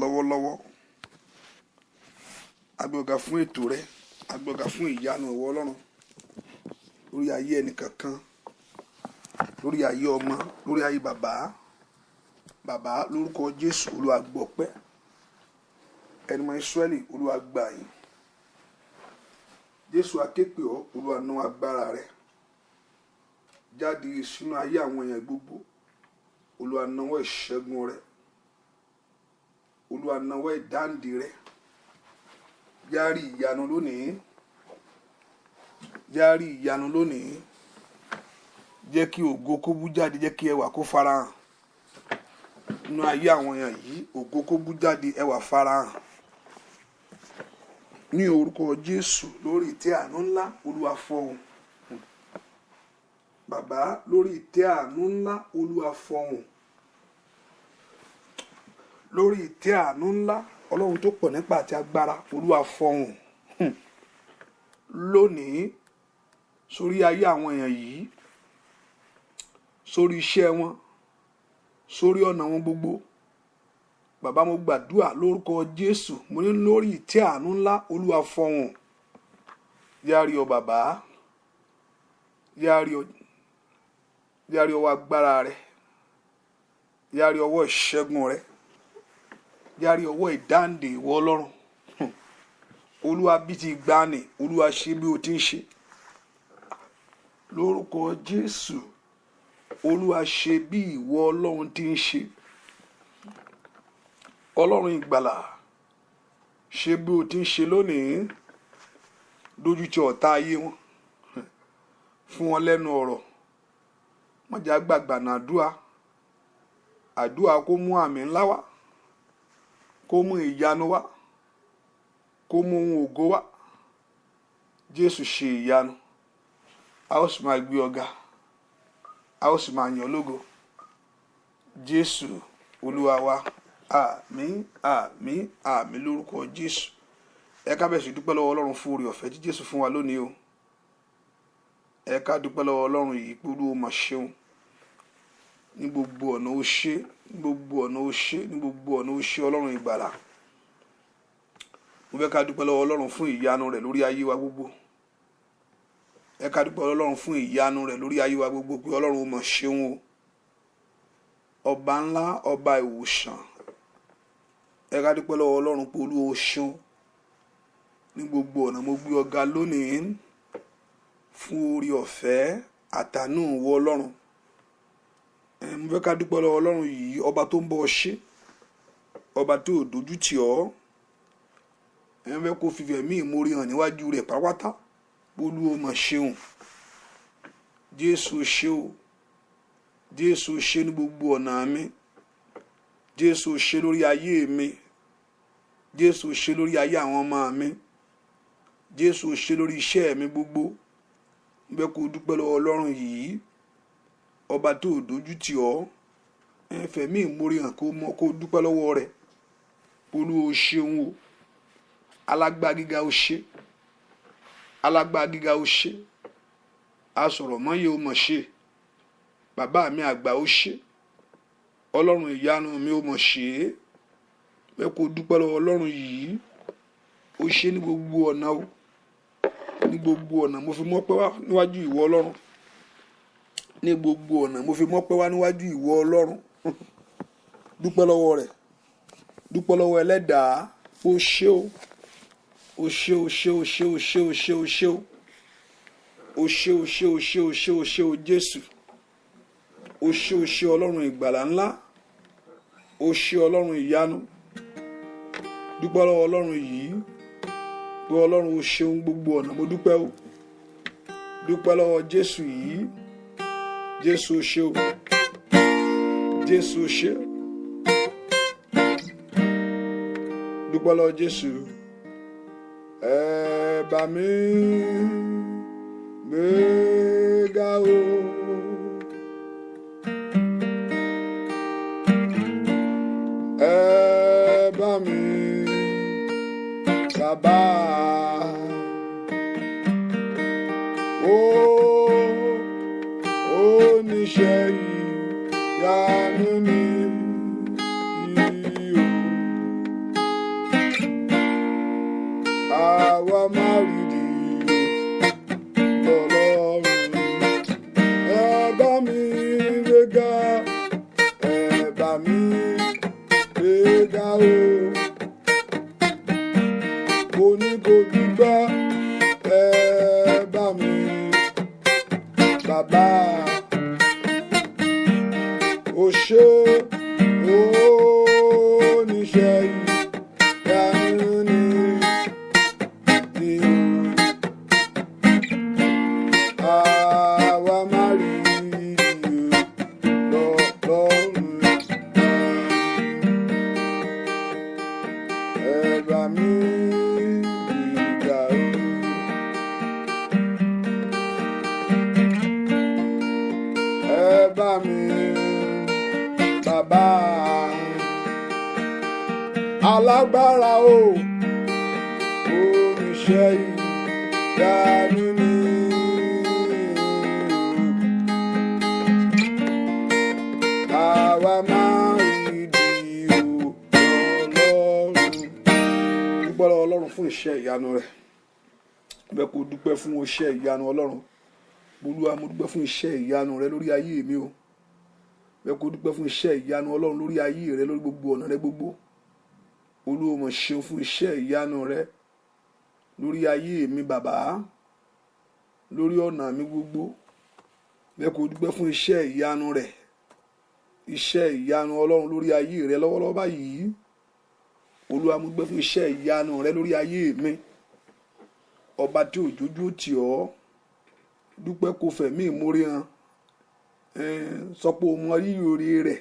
lọ́wọ́lọ́wọ́. A gbé ọ̀gá fún ètò rẹ, a gbé ọ̀gá fún ìyanu ìwọ Ọlọ́run lórí ayé ẹnìkankan, lórí ayé ọmọ, lórí ayé bàbá. Bàbá, lórúkọ Jésù, Olúwa gbọpẹ́. Ẹni mọ Ísírẹ́lì, Olúwa gbà yín. Jésù akéèpé ọ, Olúwa ná agbára rẹ jáde sínú ayé àwọn èèyàn gbogbo. Olúwa náwó ìṣẹ́gun rẹ, Olúwa náwó ìdáǹdè rẹ. Yáàrí ìyanu lónìí, yáàrí ìyanu lónìí. Jẹ́ kí ògo kó bú jáde, jẹ́ kí ẹwà kó farahàn nínú ayé àwọn èèyàn yìí. Ògo kó bú jáde, ẹwà farahàn ní orúkọ Jésù. Lórí ìtẹ́ àánú ńlá, Olúwa fọhùn. Bàbá, lórí ìtẹ́ àánú ńlá, Olúwa fọhùn. Lórí ìtẹ́ àánú ńlá, Ọlọ́run tó pọ̀ nípa àti agbára, Olúwa fọhùn lónìí sórí ayé àwọn èèyàn yìí, sórí iṣẹ́ wọn, sórí ọ̀nà wọn gbogbo. Bàbá, mo gbàdúrà lórúkọ Jésù, mo ní lórí ìtẹ́ àánú ńlá, Olúwa fọhùn. Yáàrí ọ bàbá, yáàrí ọ, yáàrí ọwọ́ agbára rẹ, yáàrí ọwọ́ ìṣẹ́gun rẹ, yáàrí ọwọ́ ìdáǹdè ìwọ Ọlọ́run. Olúwa, bí ti gbani, Olúwa ṣe bí o ti ń ṣe lórúkọ Jésù. Olúwa ṣe bí ìwọ Ọlọ́run ti ń ṣe. Ọlọ́run ìgbàlà, ṣe bí o ti ń ṣe lónìí. Dójú ti ọ̀tá ayé wọn, fún wọn lẹ́nu ọ̀rọ̀. Mọ̀já gbàgbà náà àdúrà, àdúrà kó mú àmì ńlá wá, kó mú ìyanu wá, kó mú ohun ògo wá. Jésù ṣe ìyanu, a ó sì máa gbé ọ̀gá, a ó sì máa yàn lógo. Jésù Olúwa wa, àmín, àmín, àmín lórúkọ Jésù. Ẹ ká bẹ̀rẹ̀ sí dúpẹ́ lọ́wọ́ Ọlọ́run fún oore ọ̀fẹ́ tí Jésù fún wa lónìí o. Ẹ ká dúpẹ́ lọ́wọ́ Ọlọ́run yìí pé Olúwa mà ṣeun ní gbogbo ọ̀nà. Ó ṣe ní gbogbo ọ̀nà, ó ṣe ní gbogbo ọ̀nà, ó ṣe, Ọlọ́run ìgbàlà. Mo fẹ́ ká dúpẹ́ lọ́wọ́ Ọlọ́run fún ìyanu rẹ̀ lórí ayé wa gbogbo. Ẹ ká dúpẹ́ Ọlọ́run fún ìyanu rẹ̀ lórí ayé wa gbogbo, pé Ọlọ́run ó mà ṣeun o, ọba ńlá, ọba ìwòsàn. Ẹ ká dúpẹ́ lọ́wọ́ Ọlọ́run pé Olúwa ó ṣeun ní gbogbo ọ̀nà. Mo gbé ọ̀gá lónìí fún oore ọ̀fẹ́ àtànú ìwọ Ọlọ́run. Mo fẹ́ ká dúpẹ́ lọ́wọ́ Ọlọ́run yìí, ọba tó ń bọ́ ọ ṣe, ọba tó ò dojú tì ọ́. Ẹ fẹ́ kó fífẹ̀ mí ìmoore hàn níwájú rẹ̀ pátápátá. Olúwa mà ṣeun. Jésù ṣe o, Jésù ṣe ní gbogbo ọ̀nà mi. Jésù ṣe lórí ayé mi, Jésù ṣe lórí ayé àwọn ọmọ mi, Jésù ṣe lórí iṣẹ́ mi gbogbo. Mo fẹ́ kó dúpẹ́ lọ́wọ́ Ọlọ́run yìí, ọba tó ò dojú tì ọ́. Ẹ fẹ̀mí ìmoore hàn, kó mọ kó dúpẹ́ lọ́wọ́ rẹ̀. Olúwa ṣeun o. Alágbára gíga, ó ṣe. Alágbára gíga, ó ṣe. Asọ̀rọ̀ mọ́yé, ó mọ̀ ṣe. Bàbá mi àgbà, ó ṣe. Ọlọ́run ìyanu mi, ó mọ̀ ṣe é. Bẹ́ẹ̀ kó dúpẹ́ lọ́wọ́ Ọlọ́run yìí, ó ṣe ní gbogbo ọ̀nà o, ní gbogbo ọ̀nà. Mo fi mọ́pẹ́ wá níwájú ìwọ Ọlọ́run ní gbogbo ọ̀nà. Mo fi mọ́pẹ́ wá níwájú ìwọ Ọlọ́run. Dúpẹ́ lọ́wọ́ rẹ̀, dúpẹ́ lọ́wọ́ Ẹlẹ́dàá. Ó ṣe o, ó ṣe o, ṣe o, ṣe o, ṣe o, ṣe o, ṣe o, ó ṣe o, ṣe o, ṣe o, ṣe o, ṣe o, Jésù. Ó ṣe o, ṣe, Ọlọ́run ìgbàlà ńlá. Ó ṣe, Ọlọ́run ìyanu. Dúpẹ́ lọ́wọ́ Ọlọ́run yìí pé Ọlọ́run, ó ṣeun gbogbo ọ̀nà, mo dúpẹ́ o. Dúpẹ́ lọ́wọ́ Jésù yìí. Jésù, ó ṣe o. Jésù, ó ṣe. Dúpẹ́ lọ́wọ́ Jésù. Ẹ bá mi gbéga o. Ẹ bá mi bàbá. Ó oníṣẹ́ ìyanu ni o. Àwa máa rí di lọ́lọ́run. Ẹ bá mi gbéga, ẹ bá mi gbéga o. Mo ní kó dúpẹ́, ẹ bá mi bàbá. O ṣé oníṣẹ́ ìyanu ni ni o. Àwa máa rí lọ́lọ́run. Ẹ bá mi gbéga o. Ẹ bá mi bàbá. Alágbára o, oníṣẹ́ ìyanu ni. Àwa máa rí di o Ọlọ́run. Dúpẹ́ lọ́wọ́ Ọlọ́run fún iṣẹ́ ìyanu rẹ̀. Bẹ́ẹ̀ kó dúpẹ́ fún iṣẹ́ ìyanu Ọlọ́run. Olúwa, mo dúpẹ́ fún iṣẹ́ ìyanu rẹ lórí ayé mi o. Bẹ́ẹ̀ kó dúpẹ́ fún iṣẹ́ ìyanu Ọlọ́run lórí ayé rẹ, lórí gbogbo ọ̀nà rẹ gbogbo. Olúwa, mo ṣeun fún iṣẹ́ ìyanu rẹ lórí ayé mi bàbá, lórí ọ̀nà mi gbogbo. Bẹ́ẹ̀ kó dúpẹ́ fún iṣẹ́ ìyanu rẹ, iṣẹ́ ìyanu Ọlọ́run lórí ayé rẹ lọ́wọ́lọ́wọ́ báyìí. Olúwa, mo dúpẹ́ fún iṣẹ́ ìyanu rẹ lórí ayé mi. Ọba tí òjòjú tì ọ́, dúpẹ́ kó fẹ̀mí ìmoore hàn. Sọ pé o mọ rírì oore rẹ̀.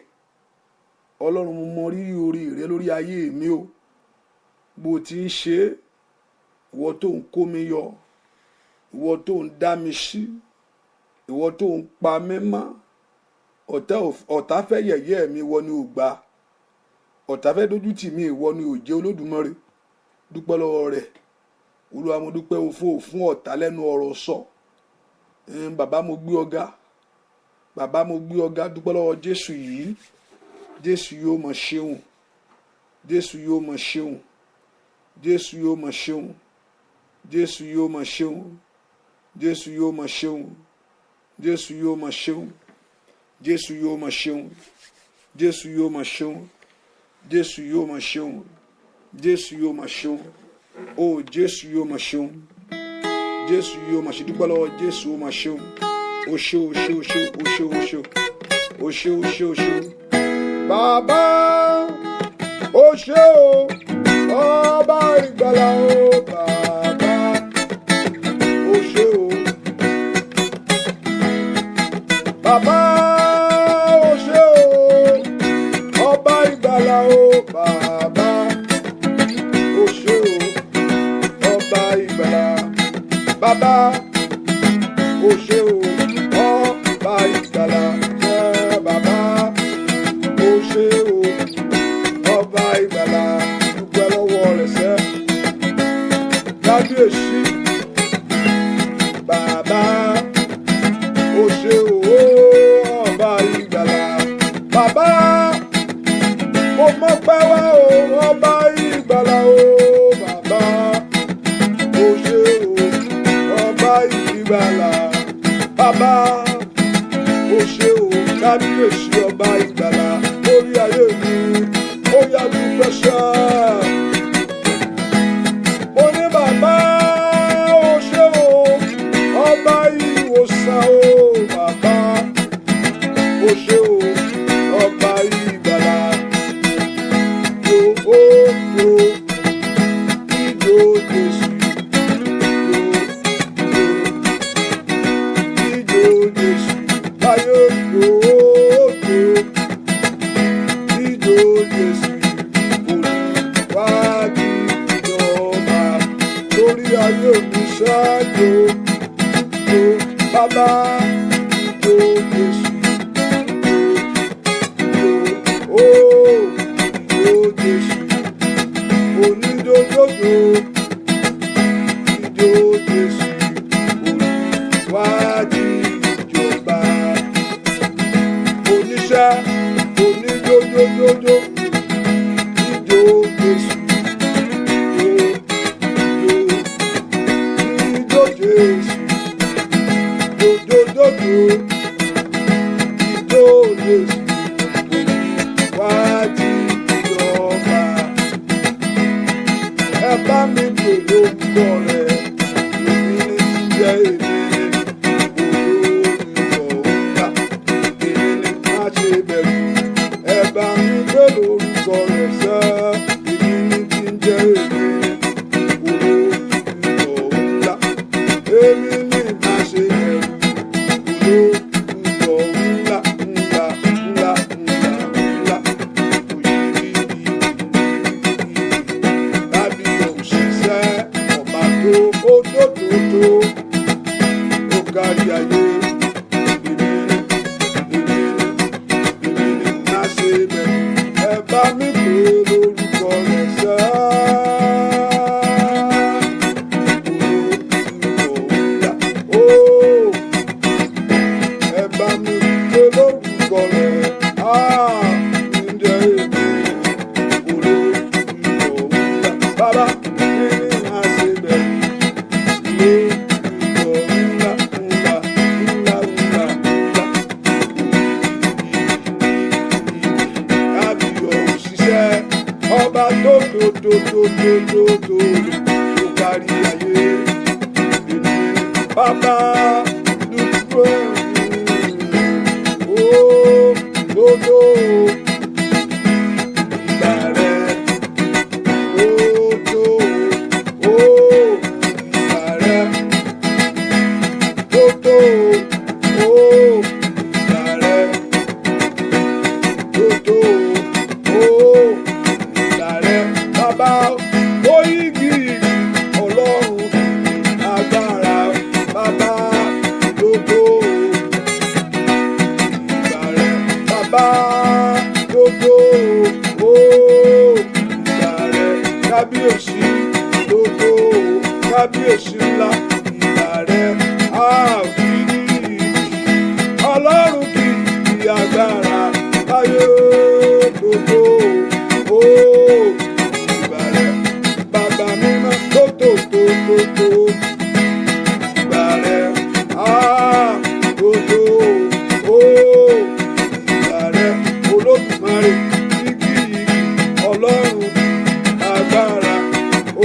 Ọlọ́run, mo mọ rírì oore rẹ lórí ayé mi o. Bó ti ń ṣe é, ìwọ tó ń kó mi yọ, ìwọ tó ń dá mi sí, ìwọ tó ń pa mí mọ́. Ọ̀tá fẹ́ yẹ̀yẹ́ mi, ìwọ ni ò gbà. Ọ̀tá fẹ́ dójú tì mí, ìwọ ni ò jẹ́ Olódùmarè. Dúpẹ́ lọ́wọ́ rẹ̀. Olúwa, mo dúpẹ́ o fún ọ̀tá lẹ́nu ọ̀rọ̀ sọ. Bàbá, mo gbé ọ ga. Bàbá, mo gbé ọ ga. Dúpẹ́ lọ́wọ́ Jésù yìí. Jésù yóò mọ̀ ṣeun. Jésù yóò mọ̀ ṣeun. Jésù yóò mọ̀ ṣeun. Jésù yóò mọ̀ ṣeun. Jésù yóò mọ̀ ṣeun. Jésù yóò mọ̀ ṣeun. Jésù yóò mọ̀ ṣeun. Jésù yóò mọ̀ ṣeun. Jésù yóò mọ̀ ṣeun. Jésù yóò mọ̀ ṣeun. O Jésù yóò mọ̀ ṣeun. Jésù yóò mọ̀ ṣe. Dúpẹ́ lọ́wọ́ Jésù, ó mọ̀ ṣeun. O ṣé, o ṣé, o ṣé, o ṣé, o ṣé. O ṣé, o ṣé, o ṣé. Bàbá, o ṣé o, ọba ìgbàlà o, bàbá, o ṣé o. Bàbá, o ṣé o, ọba ìgbàlà o, bàbá, o ṣé o, ọba ìgbàlà. Bàbá, o ṣé o, ọba ìgbàlà. Ṣé bàbá, o ṣé o, ọba ìgbàlà. Dúpẹ́ lọ́wọ́ rẹ̀ sẹ́. Kábíyèsí, bàbá, o ṣé o, ọba ìgbàlà. Bàbá, mo mọpẹ́ wá o, ọba ìgbàlà o, bàbá, o ṣé o, ọba ìgbàlà. Bàbá, o ṣé o, kábíyèsí ọba ìgbàlà lórí ayé mi, ó yá dúpẹ́ ṣá. Mo ní bàbá, o ṣé o, ọba ìwòsàn o, bàbá, o ṣé o, ọba ìgbàlà. Yo, o, yo, ijó Jésù, yo, yo, ijó Jésù, láyé yo, yo, ijó Jésù, Olúwa ti jọba lórí ayé mi ṣáájú, yo, bàbá, ijó Jésù, yo, yo, ó, ijó Jésù, onídójójó, ijó Jésù, Olúwa ti jọba. Oníṣẹ́ oníjójójójó, ijó Jésù, jó, jó, lórúkọ rẹ̀. Èmi ni tí ń jẹ́ èmi ni olórúkọ ńlá. Èmi ni, má ṣe bẹ̀rù. Ẹ bá mi pè lórúkọ rẹ̀ sẹ́. Èmi ni tí ń jẹ́ èmi ni olórúkọ ńlá. Èmi ni, má ṣe bẹ̀rù. Olórúkọ ńlá ńlá ńlá ńlá ńlá. Òyìnbí tàbí òṣìṣẹ́ ọba tó ó tó ó kárí ayé. Èmi ni, èmi ni, èmi ni, má ṣe bẹ̀rù. Ẹ bá mi pè lórúkọ rẹ̀ sẹ́. Olórúkọ ńlá. Ó ẹ bá mi pè lórúkọ rẹ̀. Á ń jẹ́ èmi olórúkọ ńlá. Bàbá mi ní má ṣe bẹ̀rù. Olórúkọ ńlá ńlá ńlá ńlá ńlá. Kábíyọ̀ òṣìṣẹ́ ọba tó tó tó tó tó tó tó tó kárí ayé. Èmi bàbá dúpẹ́ ó tó tó ìgbà rẹ̀ tó tó ó ìgbà rẹ̀ tó tó ó ìgbà rẹ̀ tó tó ó ìgbà rẹ̀ bàbá ó igi igi ọlọ́run agbára bàbá tó tó ìgbà rẹ̀ bàbá tó tó ó ìgbà rẹ̀ kábíyèsí tó tó kábíyèsí ńlá ìgbà rẹ̀ àwírí ọlọ́run kì í agbára ayé tó tó ó ìgbà rẹ̀ bàbá mímọ́ tó tó tó tó tó ìgbà rẹ̀ á tó tó ó ìgbà rẹ̀ olódùmarè igi igi ọlọ́run agbára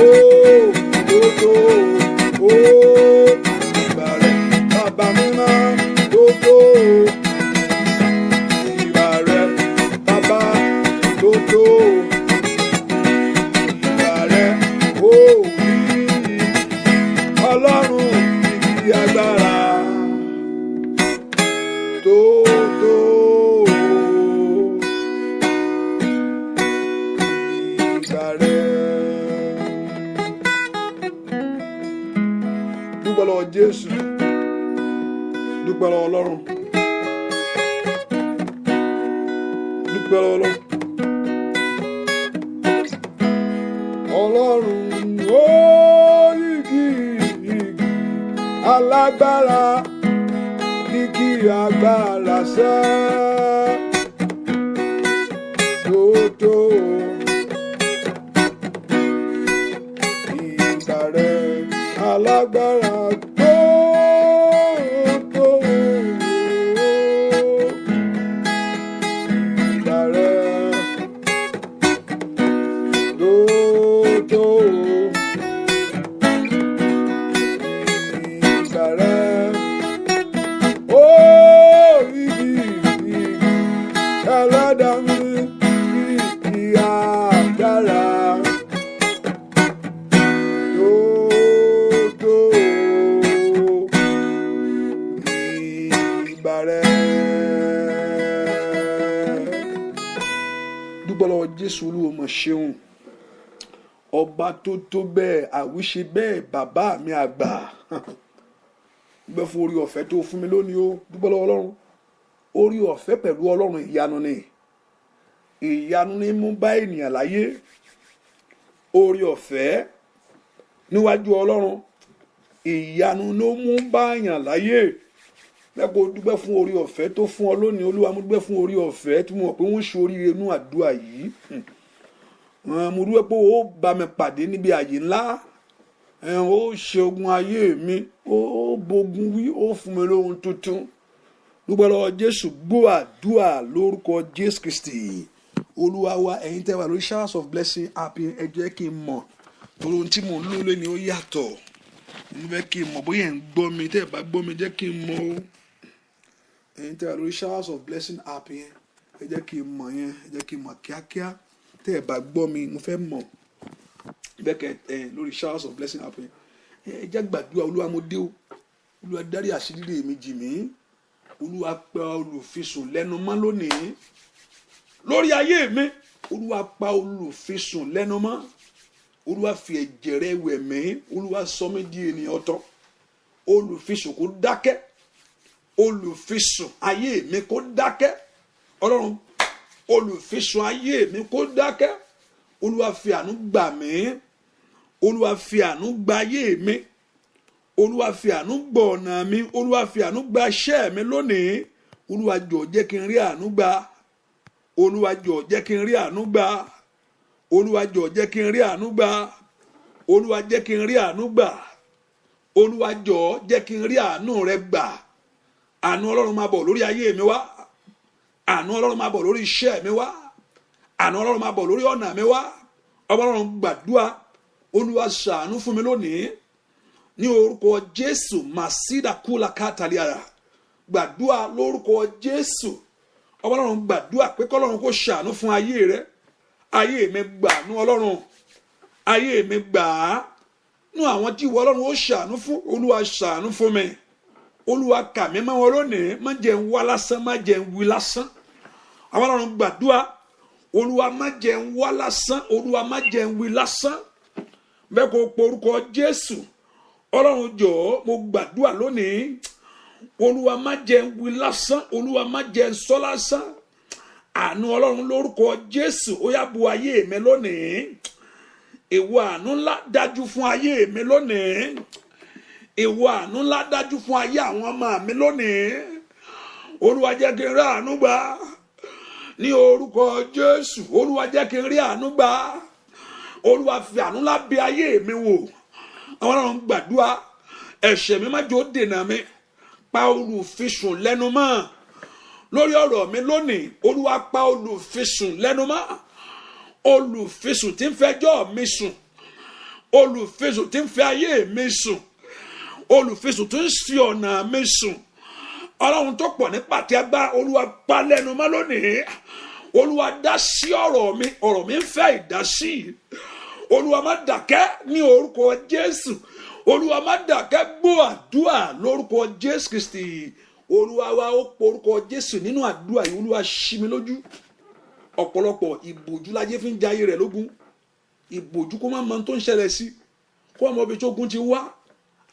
ó tó tó ó ìgbà rẹ̀ bàbá mímọ́ tó tó ìgbà rẹ̀ bàbá tó tó ìgbà rẹ̀ ó rí ọlọ́run igi agbára tó tó ìgbà rẹ̀. Dúpẹ́ lọ́wọ́ Jésù, dúpẹ́ lọ́wọ́ Ọlọ́run, dúpẹ́ lọ́wọ́ Ọlọ́run. Ọlọ́run ó igi igi alágbára kìkì agbára sẹ́ tó tó ìgbà rẹ̀ alágbára tó tó ìgbà rẹ̀ tó tó ìgbà rẹ̀ ó igi igi ẹlẹ́dàá mi kìkì agbára tó tó ìgbà rẹ̀. Dúpẹ́ lọ́wọ́ Jésù. Olúwo mọ̀ ṣeun, ọba tó tó bẹ́ẹ̀, àwíṣe bẹ́ẹ̀, bàbá mi àgbà. Dúpẹ́ fún orí ọ̀fẹ́ tó fún mi lónìí o. Dúpẹ́ lọ́wọ́ Ọlọ́run. Orí ọ̀fẹ́ pẹ̀lú Ọlọ́run ìyanu ni, ìyanu ni mú bá ènìyàn láyé. Orí ọ̀fẹ́ níwájú Ọlọ́run, ìyanu ló mú bá èèyàn láyé. Bẹ́ẹ̀ kó dúpẹ́ fún orí ọ̀fẹ́ tó fún ọ lónìí. Olúwa, mo dúpẹ́ fún orí ọ̀fẹ́ tí mo mọ̀ pé wọ́n ṣe oríire inú àdúrà yìí. Mo dúpẹ́ pé ó bá mi pàdé níbi àyè ńlá, ó ṣe ogun ayé mi, ó bogun wí, ó fún mi lóhun tuntun. Dúpẹ́ lọ́wọ́ Jésù. Gbọ́ àdúrà lórúkọ Jésù Kristi Olúwa wa. Ẹ̀yin tẹ́ wà lórí Showers of Blessing app, ẹ jẹ́ kí n mọ̀. Torí ohun tí mò ń lò lónìí ó yàtọ̀. Mo fẹ́ kí n mọ̀ bóyá ẹ̀ ń gbọ́ mi. Tẹ́ ẹ bá gbọ́ mi, jẹ́ kí n mọ̀ o. Ẹ̀yin tẹ́ ẹ lórí Showers of Blessing app yẹn, ẹ jẹ́ kí n mọ̀ yẹn, ẹ jẹ́ kí n mọ̀ kíákíá. Tẹ́ ẹ bá gbọ́ mi, mo fẹ́ mọ̀. Bẹ́ẹ̀ kẹ́ ẹ lórí Showers of Blessing app yẹn, ẹ jẹ́ gbàdúrà. Olúwa, mo dé o. Olúwa, dárí àṣírí mi jì mí. Olúwa, pa olùfisùn lẹ́nu mọ́ lónìí lórí ayé mi. Olúwa, pa olùfisùn lẹ́nu mọ́. Olúwa, fi ẹ̀jẹ̀ rẹ̀ wẹ̀ mí. Olúwa, sọ mí di ènìyàn ọ̀tọ̀. Olùfisùn kó dákẹ́. Olùfisùn ayé mi kó dákẹ́. Ọlọ́run, olùfisùn ayé mi kó dákẹ́. Olúwa, fi àánú gbà mí. Olúwa, fi àánú gba ayé mi. Olúwa, fi àánú gbọ́ ọ̀nà mi. Olúwa, fi àánú gba iṣẹ́ mi lónìí. Olúwa, jọ̀ọ́ jẹ́ kí n rí àánú gbà. Olúwa, jọ̀ọ́ jẹ́ kí n rí àánú gbà. Olúwa, jọ̀ọ́ jẹ́ kí n rí àánú gbà. Olúwa, jẹ́ kí n rí àánú gbà. Olúwa, jọ̀ọ́ jẹ́ kí n rí àánú rẹ gbà. Àánú Ọlọ́run, máa bọ̀ lórí ayé mi wá. Àánú Ọlọ́run, máa bọ̀ lórí iṣẹ́ mi wá. Àánú Ọlọ́run, máa bọ̀ lórí ọ̀nà mi wá. Ọlọ́run, gbàdúrà. Olúwa, ṣàánú fún mi lónìí ní orúkọ Jésù. Màsídà kúlà kátàlíàrà. Gbàdúrà lórúkọ Jésù. Ọlọ́run, gbàdúrà pé kọ́lọ́run kó ṣàánú fún ayé rẹ. Ayé mi, gbàánú Ọlọ́run. Ayé mi, gbà á nú àwọn tí ìwọ Ọlọ́run ó ṣàánú fún. Olúwa, ṣàánú fún mi. Olúwa, kà mí mọ́ wọn lónìí. Má jẹ́ ń wá lásán, má jẹ́ ń wí lásán. Àwọn Ọlọ́run, gbàdúrà. Olúwa, má jẹ́ ń wá lásán. Olúwa, má jẹ́ ń wí lásán. Bẹ́ẹ̀ kó porúkọ Jésù. Ọlọ́run, jọ̀ọ́, mo gbàdúrà lónìí. Olúwa, má jẹ́ ń wí lásán. Olúwa, má jẹ́ ń sọ lásán. Àánú Ọlọ́run lórúkọ Jésù, ó yá, bu ayé mi lónìí. Ìwọ àánú ńlá, dájú fún ayé mi lónìí. Ìwọ àánú ńlá, dájú fún ayé àwọn ọmọ mi lónìí. Olúwa, jẹ́ kí n rí àánú gbà ní orúkọ Jésù. Olúwa, jẹ́ kí n rí àánú gbà. Olúwa, fi àánú ńlá bí ayé mi wò. Àwọn Ọlọ́run, gbàdúrà. Ẹ̀ṣẹ̀ mi má jò dènà mi. Pa olùfisùn lẹ́nu mọ́ lórí ọ̀rọ̀ mi lónìí. Olúwa, pa olùfisùn lẹ́nu mọ́. Olùfisùn tí ń fẹjọ́ mi sùn, olùfisùn tí ń fẹ́ ayé mi sùn, olùfisùn tí ń fi ọ̀nà mi sùn, Ọlọ́run tó pọ̀ ní pàtí agbára, Olúwa, pa lẹ́nu mọ́ lónìí. Olúwa, dá sí ọ̀rọ̀ mi. Ọ̀rọ̀ mi ń fẹ́ ìdásí. Olúwa, má dákẹ́ ní orúkọ Jésù. Olúwa, má dákẹ́. Gbọ́ àdúrà lórúkọ Jésù Kristi Olúwa wa. Ó porúkọ Jésù nínú àdúrà yìí. Olúwa, ṣí mi lójú. Ọ̀pọ̀lọpọ̀ ìbòjú láyé fi ń jayé rẹ̀ lógún. Ìbòjú, kó má mọ tó ń ṣẹlẹ̀ sí, kó má mọ ibi tó ogun ti wá.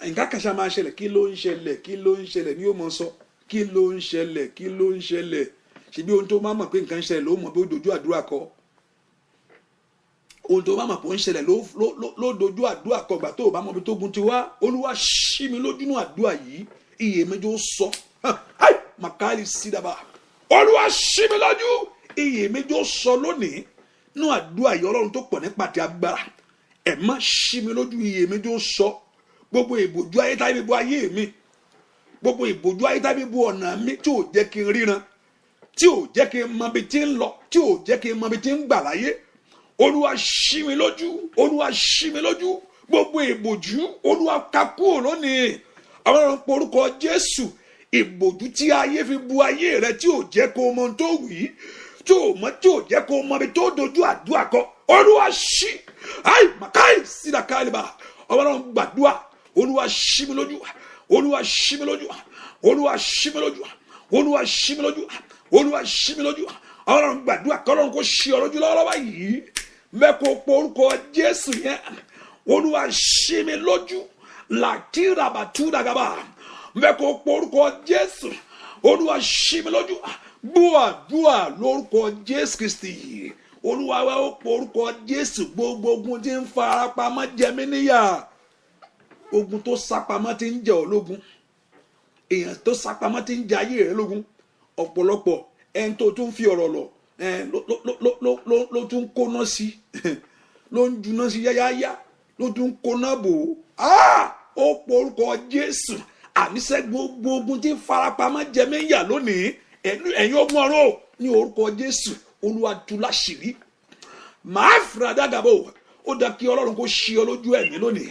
Nǹkan kàṣà máa ṣẹlẹ̀. Kí ló ń ṣẹlẹ̀? Kí ló ń ṣẹlẹ̀ ni yóò mọ sọ. Kí ló ń ṣẹlẹ̀? Kí ló ń ṣẹlẹ̀? Ṣebí ohun tó máa mọ̀ pé nǹkan ń ṣẹlẹ̀ ló mọ̀ bí ó dojú àdúrà kọ. Ohun tó bá mọ̀ pé ó ń ṣẹlẹ̀ ló dojú àdúrà kọ. Gbà tó o bá mọ̀ bí tó gun ti wá, Olúwa, ṣí mi lójú nínú àdúrà yìí. Iyè méjì ó sọ makali sídàbà. Olúwa, ṣí mi lójú. Iyè méjì ó sọ lónìí nínú àdúrà yìí. Ọlọ́run tó pọ̀ nípa ti agbára, ẹ̀ má ṣí mi lójú. Iyè méjì ó sọ. Gbogbo ìbòjú ayé táyé bo ayé mi, gbogbo ìbòjú ayé táyé bo ọ̀nà mi, tí ò jẹ́ kí n ríran, tí ò jẹ́ kí n mọ ibi tí ń lọ, tí ò jẹ́ kí n mọ ibi tí ń gbà láyé, Olúwa, ṣí mi lójú. Olúwa, ṣí mi lójú. Gbogbo ìbòjú, Olúwa, ká kúrò lónìí. Àwọn ọ̀run, porúkọ Jésù. Ìbòjú tí ayé fi bu ayé rẹ, tí ò jẹ́ kó mọ tó wí, tí ò mọ, tí ò jẹ́ kó mọ ibi tó dojú àdúrà kọ, Olúwa, ṣí. Ayi makai sídàkàlìbà. Ọlọ́run, gbàdúrà. Olúwa, ṣí mi lójú. Olúwa, ṣí mi lójú. Olúwa, ṣí mi lójú. Olúwa, ṣí mi lójú. Olúwa, ṣí mi lójú. Ọlọ́run, gbàdúrà kọ́lọ́run kó ṣí ọ lójú lọ́wọ́lọ́wọ́ yìí. Mẹ́kọ̀ọ́ porúkọ Jésù yẹn. Olúwa, ṣí mi lójú. Làkìràbàtúdàgàbà. Mẹ́kọ̀ọ́ porúkọ Jésù. Olúwa, ṣí mi lójú. Gbọ́ àdúrà lórúkọ Jésù Kristi Olúwa wa. Ó porúkọ Jésù. Gbogbo ogun tí ń fara pamọ́ jẹ mí níyà, ogun tó sápamọ́ tí ń jẹ ọ́ lógun, èèyàn tó sápamọ́ tí ń jẹ ayé rẹ lógun, ọ̀pọ̀lọpọ̀ ẹni tó tún fi ọ̀rọ̀ lọ ló tún kóná sí, ló ń juná sí yáyáyá, ló tún kóná bò ó. Ó porúkọ Jésù. Àníṣe gbogbo ogun tí ń farapamọ́ jẹ mí yà lónìí, ẹ̀yin ogun ọ̀run, ní orúkọ Jésù, Olúwa tú láṣìírí. Màá fìrà dàgàbò. Ó dá kí Ọlọ́run kó ṣí ọ lójú ẹ̀mí lónìí.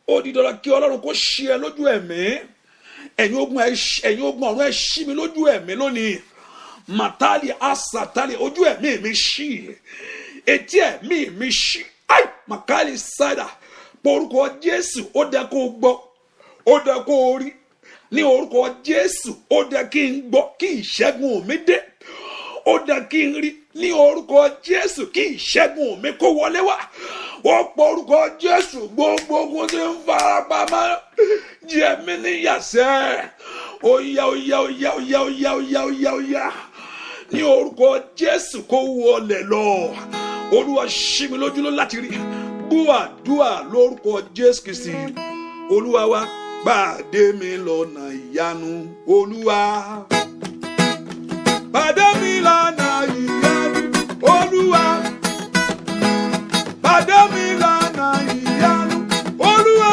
Ó di dandan kí Ọlọ́run kó ṣí ẹ lójú ẹ̀mí. Ẹ̀yin ogun ọ̀run, ẹ ṣí mi lójú ẹ̀mí lónìí. Màtálì asàtálì, ojú ẹ̀mí mi ṣí, etí ẹ̀mí mi ṣí. Ai màkàlì sáìdà, porúkọ Jésù. Ó dá kó gbọ́, ó dá kó rí. Ní orúkọ Jésù, ó dá kí n gbọ́ kí ìṣẹ́gun mi dé. Ó dá kí n rí ní orúkọ Jésù kí ìṣẹ́gun mi kó wọlé wá. Ó pọ orúkọ Jésù. Gbogbo ogun tí ń farapamọ́ jẹ mí níyàsẹ́. Ó yá, ó yá, ó yá, ó yá, ó yá, ó yá, ó yá, ó yá, ní orúkọ Jésù, kó wọlé lọ. Olúwa, ṣí mi lójú ló láti rí. Gbúàdúà lórúkọ Jésù Kristi Olúwa wa. Pàdé mi lọ́nà ìyanu, Olúwa. Pàdé mi lọ́nà ìyanu, Olúwa. Pàdé mi lọ́nà ìyanu, Olúwa.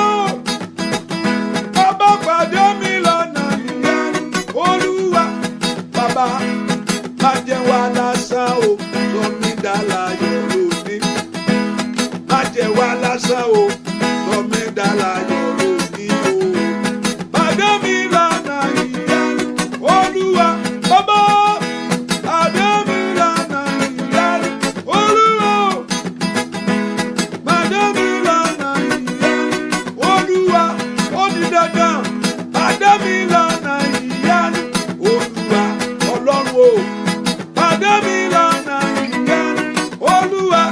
Bàbá, pàdé mi lọ́nà ìyanu, Olúwa. Bàbá, má jẹ́ wá lásán o, sọ mí dàláyọ̀ lónìí. Má jẹ́ wá lásán o, sọ mí dàláyọ̀ lónìí o. Pàdé mi lọ́nà ìyanu, Olúwa. Bàbá, pàdé mi lọ́nà ìyanu, Olúwa. Pàdé mi lọ́nà ìyanu, Olúwa. Ó di dandan. Pàdé mi lọ́nà ìyanu, Olúwa. Ọlọ́run o. Pàdé mi lọ́nà ìyanu, Olúwa.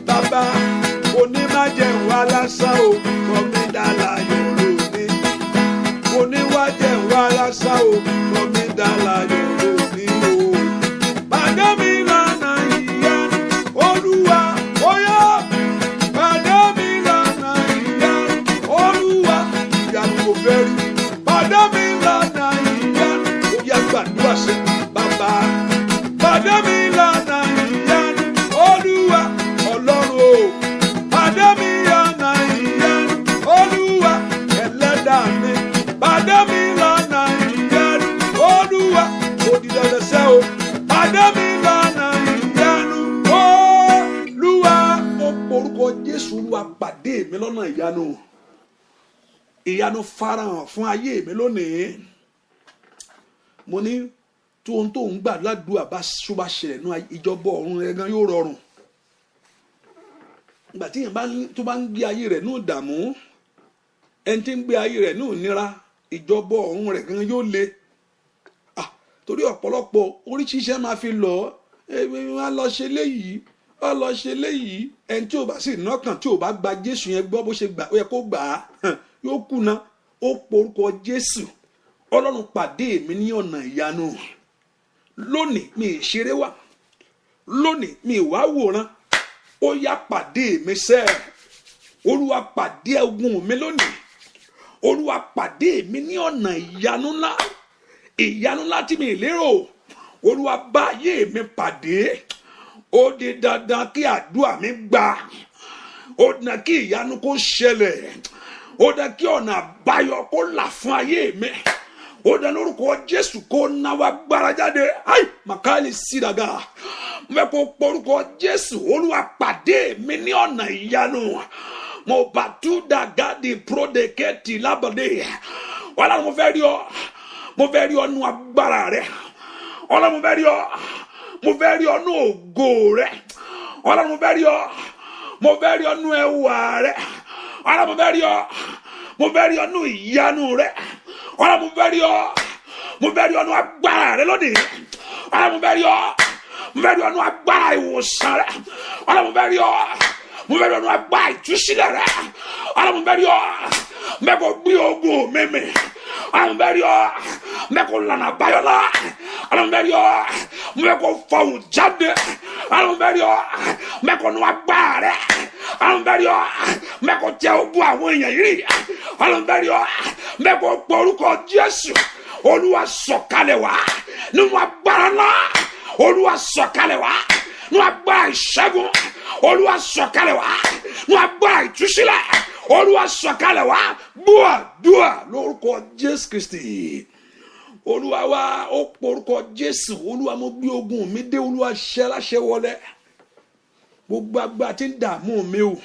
Bàbá, onímájẹun wa lásán o, sọ mí dàláyọ̀ lónìí. Oníwájẹun wa lásán o, sọ mí dàláyọ̀ lónìí o. Pàdé mi lọ́nà ìyanu, Olúwa. Óyá. Pàdé mi lọ́nà ìyanu, Olúwa. Ìyanu mo fẹ́ rí. Pàdé mi lọ́nà ìyanu. Ó yá, gbàdúrà sí bàbá. Pàdé mi lọ́nà ìyanu, Olúwa. Ọlọ́run o. Pàdé mi lọ́nà ìyanu, Olúwa. Ẹlẹ́dàá mi. Pàdé mi lọ́nà ìyanu, Olúwa. Ó di dandan sẹ́ o. Pàdé mi lọ́nà ìyanu, Olúwa. Ó porúkọ Jésù. Olúwa, pàdé mi lọ́nà ìyanu. Ìyanu farahàn fún ayé mi lónìí. Mo ní tó ohun tó ń gbà ládùúgbà bá ṣúbà ṣẹlẹ̀ nínú ìjọba ọ̀run rẹ̀ gan yóò rọrùn. Ìgbà tí èèyàn tó bá ń gbé ayé rẹ̀ ní ìdààmú, ẹni tí ń gbé ayé rẹ̀ ní ìnira, ìjọba ọ̀run rẹ̀ gan yóò le. Torí ọ̀pọ̀lọpọ̀ oríṣiríṣi máa fi lọ, wọ́n á lọ ṣe léyìí, wọ́n á lọ ṣe léyìí. Ẹni tí ò bá sì nọ́kàn, tí ò bá gba Jésù yẹn gbọ́ bó ṣe gbà ó yẹ kó gbà á, yóò kùnà. Ó porúkọ Jésù. Ọlọ́run, pàdé mi ní ọ̀nà ìyanu lónìí. Mi ì ṣeré wá lónìí, mi ì wá wòran. Ó yá, pàdé mi sẹ́. Olúwa, pàdé ogun mi lónìí. Olúwa, pàdé mi ní ọ̀nà ìyanu ńlá, ìyanu ńlá tí mi ì lérò. Olúwa, bá ayé mi pàdé. Ó di dandan kí àdúrà mi gbà. Ó di dandan kí ìyanu kó ṣẹlẹ̀. Ó di dandan kí ọ̀nà àbáyọ kó là fún ayé mi. Ó dá lórúkọ Jésù kó náwó agbára jáde. Ayi makali sídàgà, mo fẹ́ kó porúkọ Jésù. Olúwa, pàdé mi ní ọ̀nà ìyanu. Mo bàtú dàgádì prodeketi lábàdé. Ọlọ́run, mo fẹ́ rí ọ. Mo fẹ́ rí ọ nú agbára rẹ. Ọlọ́run, mo fẹ́ rí ọ. Mo fẹ́ rí ọ nú ògo rẹ. Ọlọ́run, mo fẹ́ rí ọ. Mo fẹ́ rí ọ nú ẹwà rẹ. Ọlọ́run, mo fẹ́ rí ọ. Mo fẹ́ rí ọ nú ìyanu rẹ. Ọlọ́run, mo fẹ́ rí ọ. Mo fẹ́ rí ọ nú agbára rẹ lónìí. Ọlọ́run, mo fẹ́ rí ọ. Mo fẹ́ rí ọ nú agbára ìwòsàn rẹ. Ọlọ́run, mo fẹ́ rí ọ. Mo fẹ́ rí ọ nú agbára ìtúsílẹ̀ rẹ. Ọlọ́run, mo fẹ́ rí ọ. Mo fẹ́ kó gbé ogun mi mì. Ọlọ́run, mo fẹ́ rí ọ. Mo fẹ́ kó lànà àbáyọ lá. Ọlọ́run, mo fẹ́ rí ọ. Mo fẹ́ kó fọhùn jáde. Ọlọ́run, mo fẹ́ rí ọ. Mo fẹ́ kó nú agbára rẹ. Ọlọ́run, mo fẹ́ rí ọ. Mo fẹ́ kó tẹ ogun àwọn èèyàn yìí. Ọlọ́run, mo fẹ́ rí ọ. Mo fẹ́ kó pọ orúkọ Jésù. Olúwa, sọ̀kalẹ̀ wá nínú agbára ńlá. Olúwa, sọ̀kalẹ̀ wá nínú agbára ìṣẹ́gun. Olúwa, sọ̀kalẹ̀ wá nínú agbára ìtúsílẹ̀. Olúwa, sọ̀kalẹ̀ wá. Búà dùà lórúkọ Jésù Kristi Olúwa wa. Ó porúkọ Jésù. Olúwa, mo gbé ogun mi dé. Olúwa, ṣẹ́ láṣẹ wọlé. Gbogbo agbára tí ń dààmú mi o,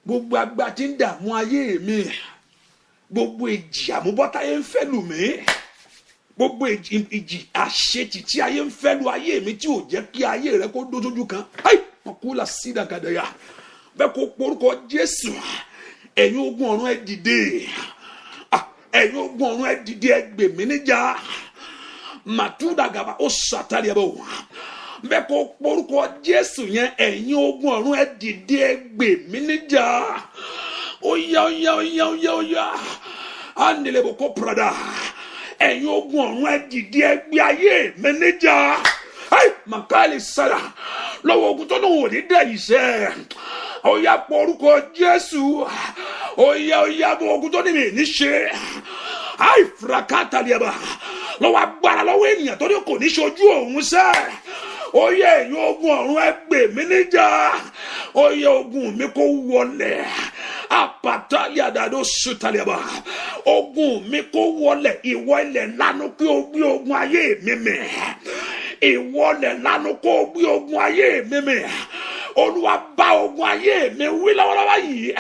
gbogbo agbára tí ń dààmú ayé mi, gbogbo ìjì àmúbọ́táyé ń fẹ́ lù mí, gbogbo ìjì àṣetì tí ayé ń fẹ́ lu ayé mi tí ò jẹ́ kí ayé rẹ kó dójú kan. Wọn kú la sídàgàdàyà bẹ́ẹ̀ kó porúkọ Jésù. Ẹ̀yin ogun ọ̀run, ẹ dìde. Ẹ̀yin ogun ọ̀run, ẹ dìde, ẹ gbè mí níjà. Màtúndàgàbà ó sàtàlẹ̀ ẹ̀ bọ̀ bẹ́ẹ̀ kó porúkọ Jésù yẹn. Ẹ̀yin ogun ọ̀run, ẹ dìde, ẹ gbè mí níjà. Ó yá, ó yá, ó yá, ó yá, ó yá. Á nílẹ̀ bò kó prada. Ẹ̀yin ogun ọ̀run, ẹ dìde, ẹ gbé ayé mi níjà. Màkàlì sára lọ́wọ́ ogun tó náà wò ní dẹ̀yìn sẹ́. Ó yá, pọ̀ orúkọ Jésù. Ó yá, ó yá. Bó ogun tó ní mi ní ṣe ayi fúrakátà ni ẹ bá lọ́wọ́ agbára lọ́wọ́ ènìyàn tó ní kò ní ṣojú òun sẹ́. Ó yẹ, ẹ̀yin ogun ọ̀run, ẹ gbè mí níjà. Ó yẹ, ogun mi kó wọlẹ̀. Apataliadado sutaliaba. Ogun mi kó wọlẹ̀. Ìwọ ilẹ̀, lanu kí o gbé ogun ayé mi mì. Ìwọ ilẹ̀, lanu kó o gbé ogun ayé mi mì. Olúwa, bá ogun ayé mi wí lọ́wọ́lọ́wọ́ yìí.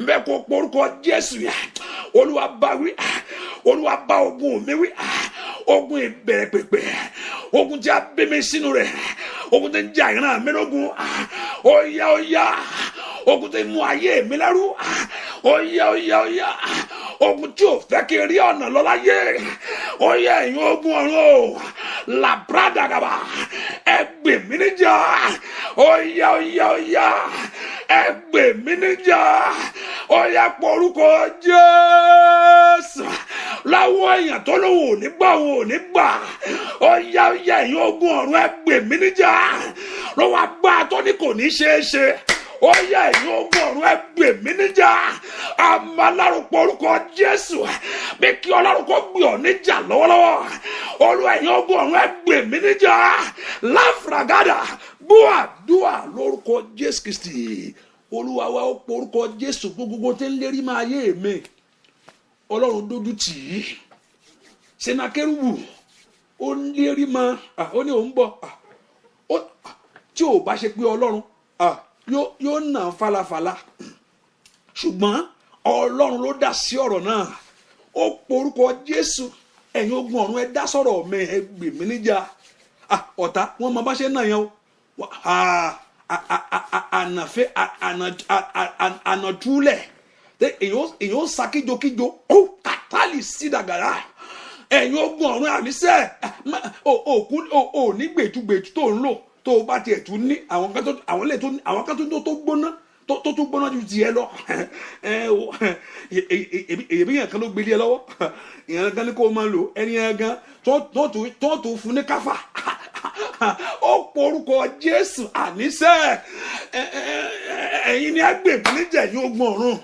Bẹ́ẹ̀ kó porúkọ Jésù yẹn. Olúwa bá wí. Olúwa, bá ogun mi wí. Ogun ìbẹ̀rẹ̀ pẹ̀pẹ̀, ogun tí a bí mi sínú rẹ̀, ogun tí ń jà ìran mi lógun, ó yá, ó yá. Ogun tí ń mú ayé mi lẹ́rú, ó yá, ó yá, ó yá. Ogun tí ò fẹ́ kí n rí ọ̀nà lọ láyé, ó yá. Ẹ̀yin ogun ọ̀run o, làbúradàgàbà, ẹ gbè mí níjà. Ó yá, ó yá, ó yá, ẹ gbè mí níjà. Ó yá, porúkọ Jésù. Láwọ èèyàn tó lóun ò ní gbà, òun ò ní gbà. Ó yá, ó yá. Ẹ̀yin ogun ọ̀run, ẹ gbè mí níjà lọ́wọ́ agbára tó ní kò ní ṣeé ṣe. Ó yá, ẹ̀yin ogun ọ̀run, ẹ gbè mí níjà. Àmàlárúkọ orúkọ Jésù bí kí Ọlọ́run kó gbè ọ́ níjà lọ́wọ́lọ́wọ́. Olúwa, ẹ̀yin ogun ọ̀run, ẹ gbè mí níjà. Láfragádà búà dúà lórúkọ Jésù Kristi Olúwa wa. Ó pọ orúkọ Jésù. Gbogbo tí ń lérí máa yé mi, Ọlọ́run dójú tì í. Senakérúbù ó ń lérí máa, ó ní òun bọ̀. Tí ò bá ṣe pé Ọlọ́run yóò nà falafala, ṣùgbọ́n Ọlọ́run ló dá sí ọ̀rọ̀ náà. Ó porúkọ Jésù. Ẹ̀yin ogun ọ̀run, ẹ dá sọ̀rọ̀ mi, ẹ gbè mí níjà. Ọ̀tá wọn máa bá ṣe náà yẹn o. Ànàfẹ́ ànàtúlẹ̀ èyàn ó sa kíjokíjo, ó kàtàlì sídàgàrà. Ẹ̀yin ogun ọ̀run, àníṣe òkú ò ní gbètúgbètú tó ń lò, tó o bá tiẹ̀ tún ní àwọn kan tó àwọn lè tó àwọn kan tó gbóná, tó tún gbóná ju tiẹ̀ lọ. Èyí yẹn kan ló gbélé ẹ lọ́wọ́, ìyẹn kan ní kó o máa lò. Ẹni yẹn gan tó tó fún ní káfà. Ó porúkọ Jésù. Àníṣe ẹ̀yin ni agbègbè níjà. Ẹ̀yin ogun ọ̀run,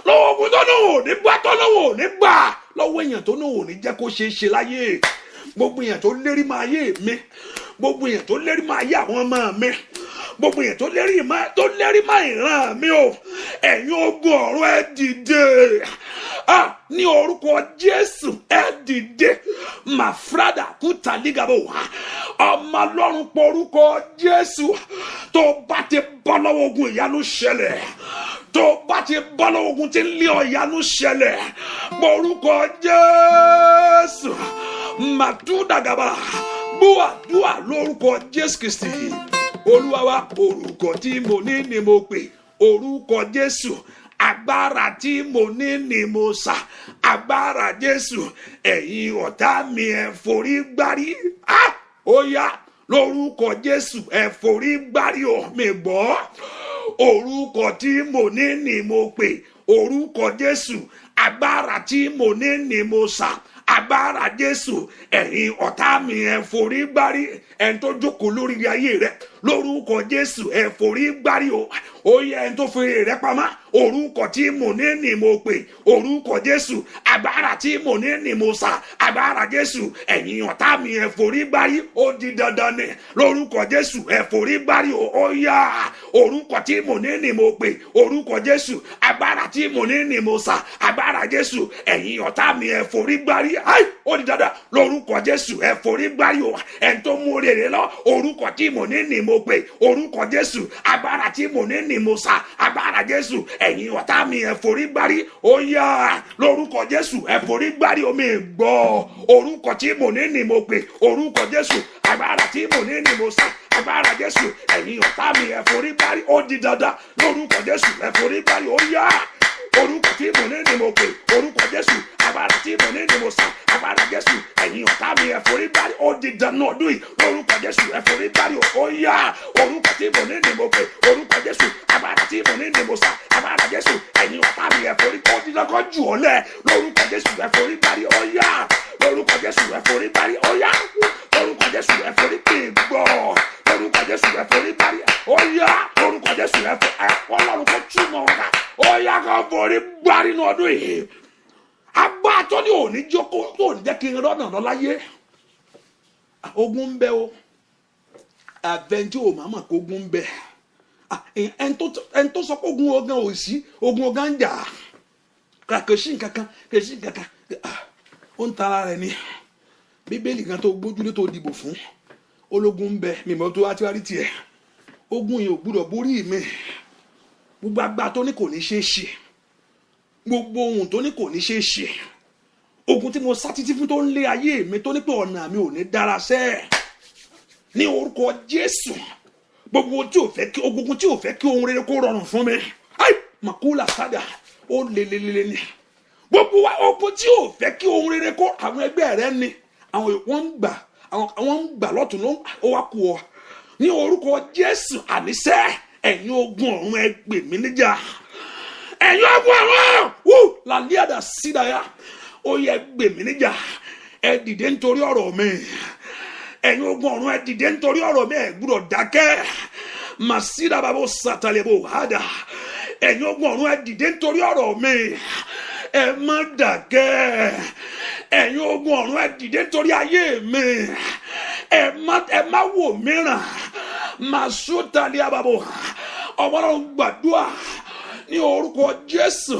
lọ́wọ́ ogun tó náà ò ní gbà, tó náà ò ní gbà, lọ́wọ́ èèyàn tó náà ò ní jẹ́ kó ṣeé ṣe láyé, gbogbo èèyàn tó lérí máa yé mi, gbogbo èèyàn tó lérí máa yé àwọn ọmọ mi, gbogbo èèyàn tó lérí máa ìran mi o, ẹ̀yin ogun ọ̀run, ẹ dìde. Ní orúkọ Jésù, ẹ dìde. Màfrádà kúta lígàbò. Ọmọ Ọlọ́run, porúkọ Jésù. Tó bá ti bọ́ lọ́wọ́ ogun, ìyanu ṣẹlẹ̀. Tó bá ti bọ́ lọ́wọ́ ogun tí ń lé ọ, ìyanu ṣẹlẹ̀. Porúkọ Jésù. Màtúndàgàbà gbúàdúà lórúkọ Jésù Kristi Olúwa wa. Orúkọ tí mo ní ni mo pè, orúkọ Jésù. Agbára tí mo ní ni mo sà, agbára Jésù. Ẹ̀yin ọ̀tá mi, ẹ forí gbárí. Ah! Ó yá, lórúkọ Jésù, ẹ forí gbárí o. Mi gbọ́. Orúkọ tí mo ní ni mo pè, orúkọ Jésù. Agbára tí mo ní ni mo sà, agbára Jésù. Ẹ̀yin ọ̀tá mi, ẹ forí gbárí. Ẹni tó jókòó lórí ayé rẹ, lórúkọ Jésù, ẹ forí gbárí o. Ó yẹ, ẹni tó fi rẹ pamọ́, orúkọ tí mo ní ni mo pè, orúkọ Jésù. Agbára tí mo ní ni mo sà, agbára Jésù. Ẹ̀yin ọ̀tá mi, ẹ forí gbárí. Ó di dandan ni, lórúkọ Jésù, ẹ forí gbárí o. Ó yá, orúkọ tí mo ní ni mo pè, orúkọ Jésù. Agbára tí mo ní ni mo sà, agbára Jésù. Ẹ̀yin ọ̀tá mi, ẹ forí gbárí. Ai, ó di dandan, lórúkọ Jésù, ẹ forí gbárí o. Ẹni tó mú orí rẹ lọ, orúkọ tí mo ní ni mo pè, orúkọ Jésù, agbára tí mo ní ni mo sà, agbára Jésù, ẹ̀yin ọ̀tá mi ẹ forí gbárí, ó yá, lórúkọ Jésù ẹ forí gbárí. Omi gbọ́, orúkọ tí mo ní ni mo pè, orúkọ Jésù, agbára tí mo ní ni mo sà, agbára Jésù, ẹ̀yin ọ̀tá mi ẹ forí gbárí, ó di dandan, lórúkọ Jésù ẹ forí gbárí, ó yá, orúkọ tí mo ní ni mo pè, orúkọ Jésù, agbára tí mo ní ni mo sà, agbára Jésù, ẹ̀yin ọ̀tá mi ẹ forí gbárí, ó di dandan ọdún yìí, lórúkọ Jésù ẹ forí gbárí, ó yá, orúkọ tí mo ní ni mo pè, orúkọ Jésù, agbára tí mo ní ni mo sà, agbára Jésù, ẹ̀yin ọ̀tá mi ẹ forí, ó di dandan jù ọ́ lẹ̀, lórúkọ Jésù ẹ forí gbárí, ó yá, lórúkọ Jésù ẹ forí gbárí, ó yá, lórúkọ Jésù ẹ forí pè gbọ́, lórúkọ Jésù ẹ forí gbárí, ó yá, lórúkọ Jésù ẹ forí, Ọlọ́run kò túmọ̀ wọn ká, ó yá, kó forí gbárí ní ọdún yìí. Agbá tó ní òní jókòó tó ní jẹ́ kí n rọ́nà lọ láyé, ogun ń bẹ o. Àfẹnjí ò máa mọ̀ kó ogun ń bẹ. Ẹni tó sọ pé ogun ogan ò sí, ogun ogan ń jà, kò sí nǹkankan, kò sí nǹkankan, ó ń tara rẹ̀ ni. Bíbélì kan tó gbójúlé tó dìbò fún ológun ń bẹ, mímọ́ tó wá tí wá rí tiẹ̀. Ogun yìí ò gbúdọ̀ borí mi. Gbogbo agbá tó ní kò ní ṣeé ṣe, gbogbo ohun tó ní kò ní ṣeé ṣe, ogun tí mo sá títí fún tó ń lé ayé mi, tó ní pé ọ̀nà mi ò ní dára sẹ́ẹ̀, ní orúkọ Jésù, gbogbo tí ò fẹ́ kí ogun tí ò fẹ́ kí ohun rere kó rọrùn fún mi, ayi makula sada, ó lelelele ni. Gbogbo wa, ogun tí ò fẹ́ kí ohun rere kó, àwọn ẹgbẹ́ rẹ ni àwọn wọ́n ń gbà, àwọn ń gbà lọ́tún ló ó wá kú ọ. Ní orúkọ Jésù, àníṣe ẹ̀yin ogun ọ̀run, ẹ gbè mí níjà. Ẹ̀yin ogun ọ̀run wú làlíàdà sídàyà, ó yẹ gbè mí níjà, ẹ dìde nítorí ọ̀rọ̀ mi. Ẹ̀yin ogun ọ̀run, ẹ dìde nítorí ọ̀rọ̀ mi, ẹ gbúdọ̀ dákẹ́. Màsídà bàbá sàtàlẹ́bò hádà. Ẹ̀yin ogun ọ̀run, ẹ dìde nítorí ọ̀rọ̀ mi, ẹ má dákẹ́. Ẹ̀yin ogun ọ̀run, ẹ dìde nítorí ayé mi, ẹ má wò mìíràn. Màsútàlẹ́ àbàbò. Ọmọlọ́run, gbàdúrà ní orúkọ Jésù.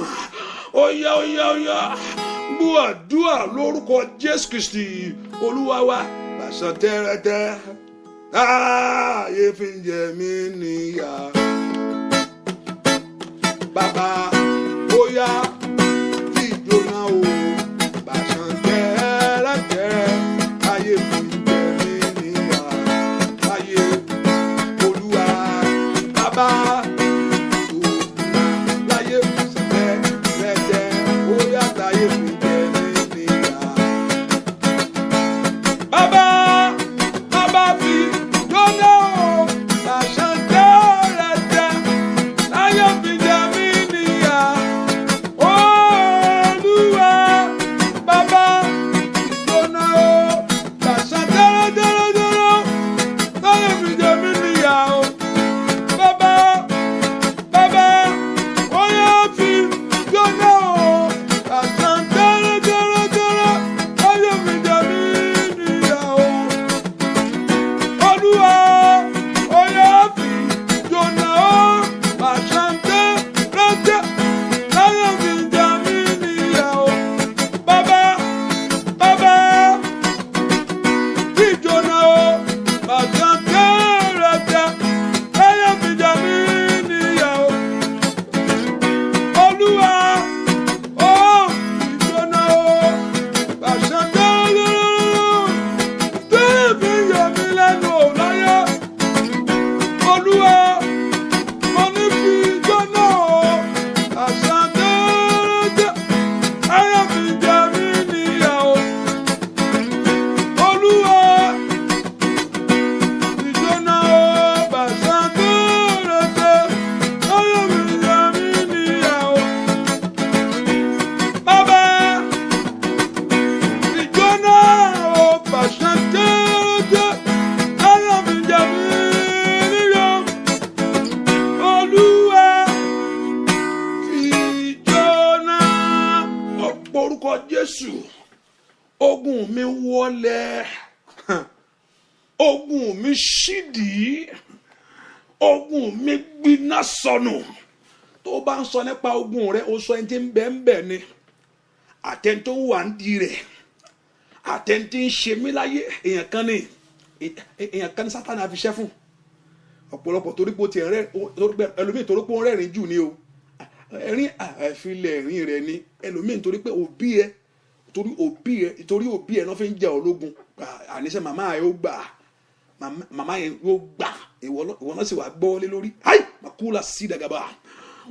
Ó yá, ó yá, ó yá, gbàdúrà lórúkọ Jésù Kristi Olúwa wa. Bàṣọ tẹ́rẹ́tẹ́ táyé fi ń jẹ mí níyà, bàbá, ó yá, fi jóná o. Bàṣọ tẹ́rẹ́tẹ́ táyé fi ń jẹ mí níyà táyé, Olúwa, bàbá, jóná láyé. Bàṣọ tẹ́rẹ́tẹ́, ó yá, táyé fi jẹ mí níyà. Bàbá, bàbá, fi jóná o. Bàṣọ tẹ́rẹ́tẹ́ láyé fi jẹ mí níyà. Olúwa, bàbá, jóná o. Bàṣọ tẹ́rẹ́tẹ́rẹ́tẹ́rẹ́ láyé fi jẹ mí níyà o. Bàbá, bàbá, ó yá, fi jóná o. Bàṣọ tẹ́rẹ́tẹ́rẹ́tẹ́rẹ́ láyé fi jẹ mí níyà o. Olúwa, ó yá, fi jóná o. Bàṣọ tẹ́rẹ́tẹ́ láyé fi jẹ mí níyà o. Bàbá, bàbá, fi jóná o. Bàṣọ tẹ́rẹ́tẹ́ láyé fi jẹ mí níyà o. Olúwa, ó fi jóná o. Bàṣọ tẹ́rẹ́tẹ́ tẹ́lẹ̀ fi yọ mí lẹ́nu ò láyé. Olúwa, mo ní fi jóná o. Bàṣọ tẹ́rẹ́tẹ́ láyé fi jẹ mí níyà o. Olúwa, fi jóná o. Bàṣọ tẹ́rẹ́tẹ́ láyé fi jẹ mí níyà o. Bàbá, fi jóná o. Bàṣọ tẹ́rẹ́tẹ́ láyé fi jẹ mí níyà o. Olúwa, fi jóná. Ọ̀pọ̀ orúkọ Jésù, ogun mi wọlé, ogun mi ṣídìí, ogun mi gbiná sọnù. Tó bá ń sọ nípa ogun rẹ, o sọ ẹni tí ń bẹ ń bẹ ni, àtẹni tó wà ń di rẹ, àtẹni tí ń ṣe mí láyé. Èèyàn kan ní, èèyàn kan ní Sátánì àfiṣẹ́ fún. Ọ̀pọ̀lọpọ̀ torí pé ó ti rẹ́, ẹlòmíì torí pé ó ń rẹ́rìn jù ni o. Ẹ̀rín àfilẹ̀ ẹ̀rín rẹ̀ ni. Ẹlòmíì torí pé òbí ẹ, torí òbí ẹ, torí òbí ẹ náà fi ń jẹ ológun. Àníṣe màmá ẹ ó gbà, màmá yẹn yóò gbà, ìwọ náà sì wà gbọ́ lé lórí. Ayi makula sí dàgàbà,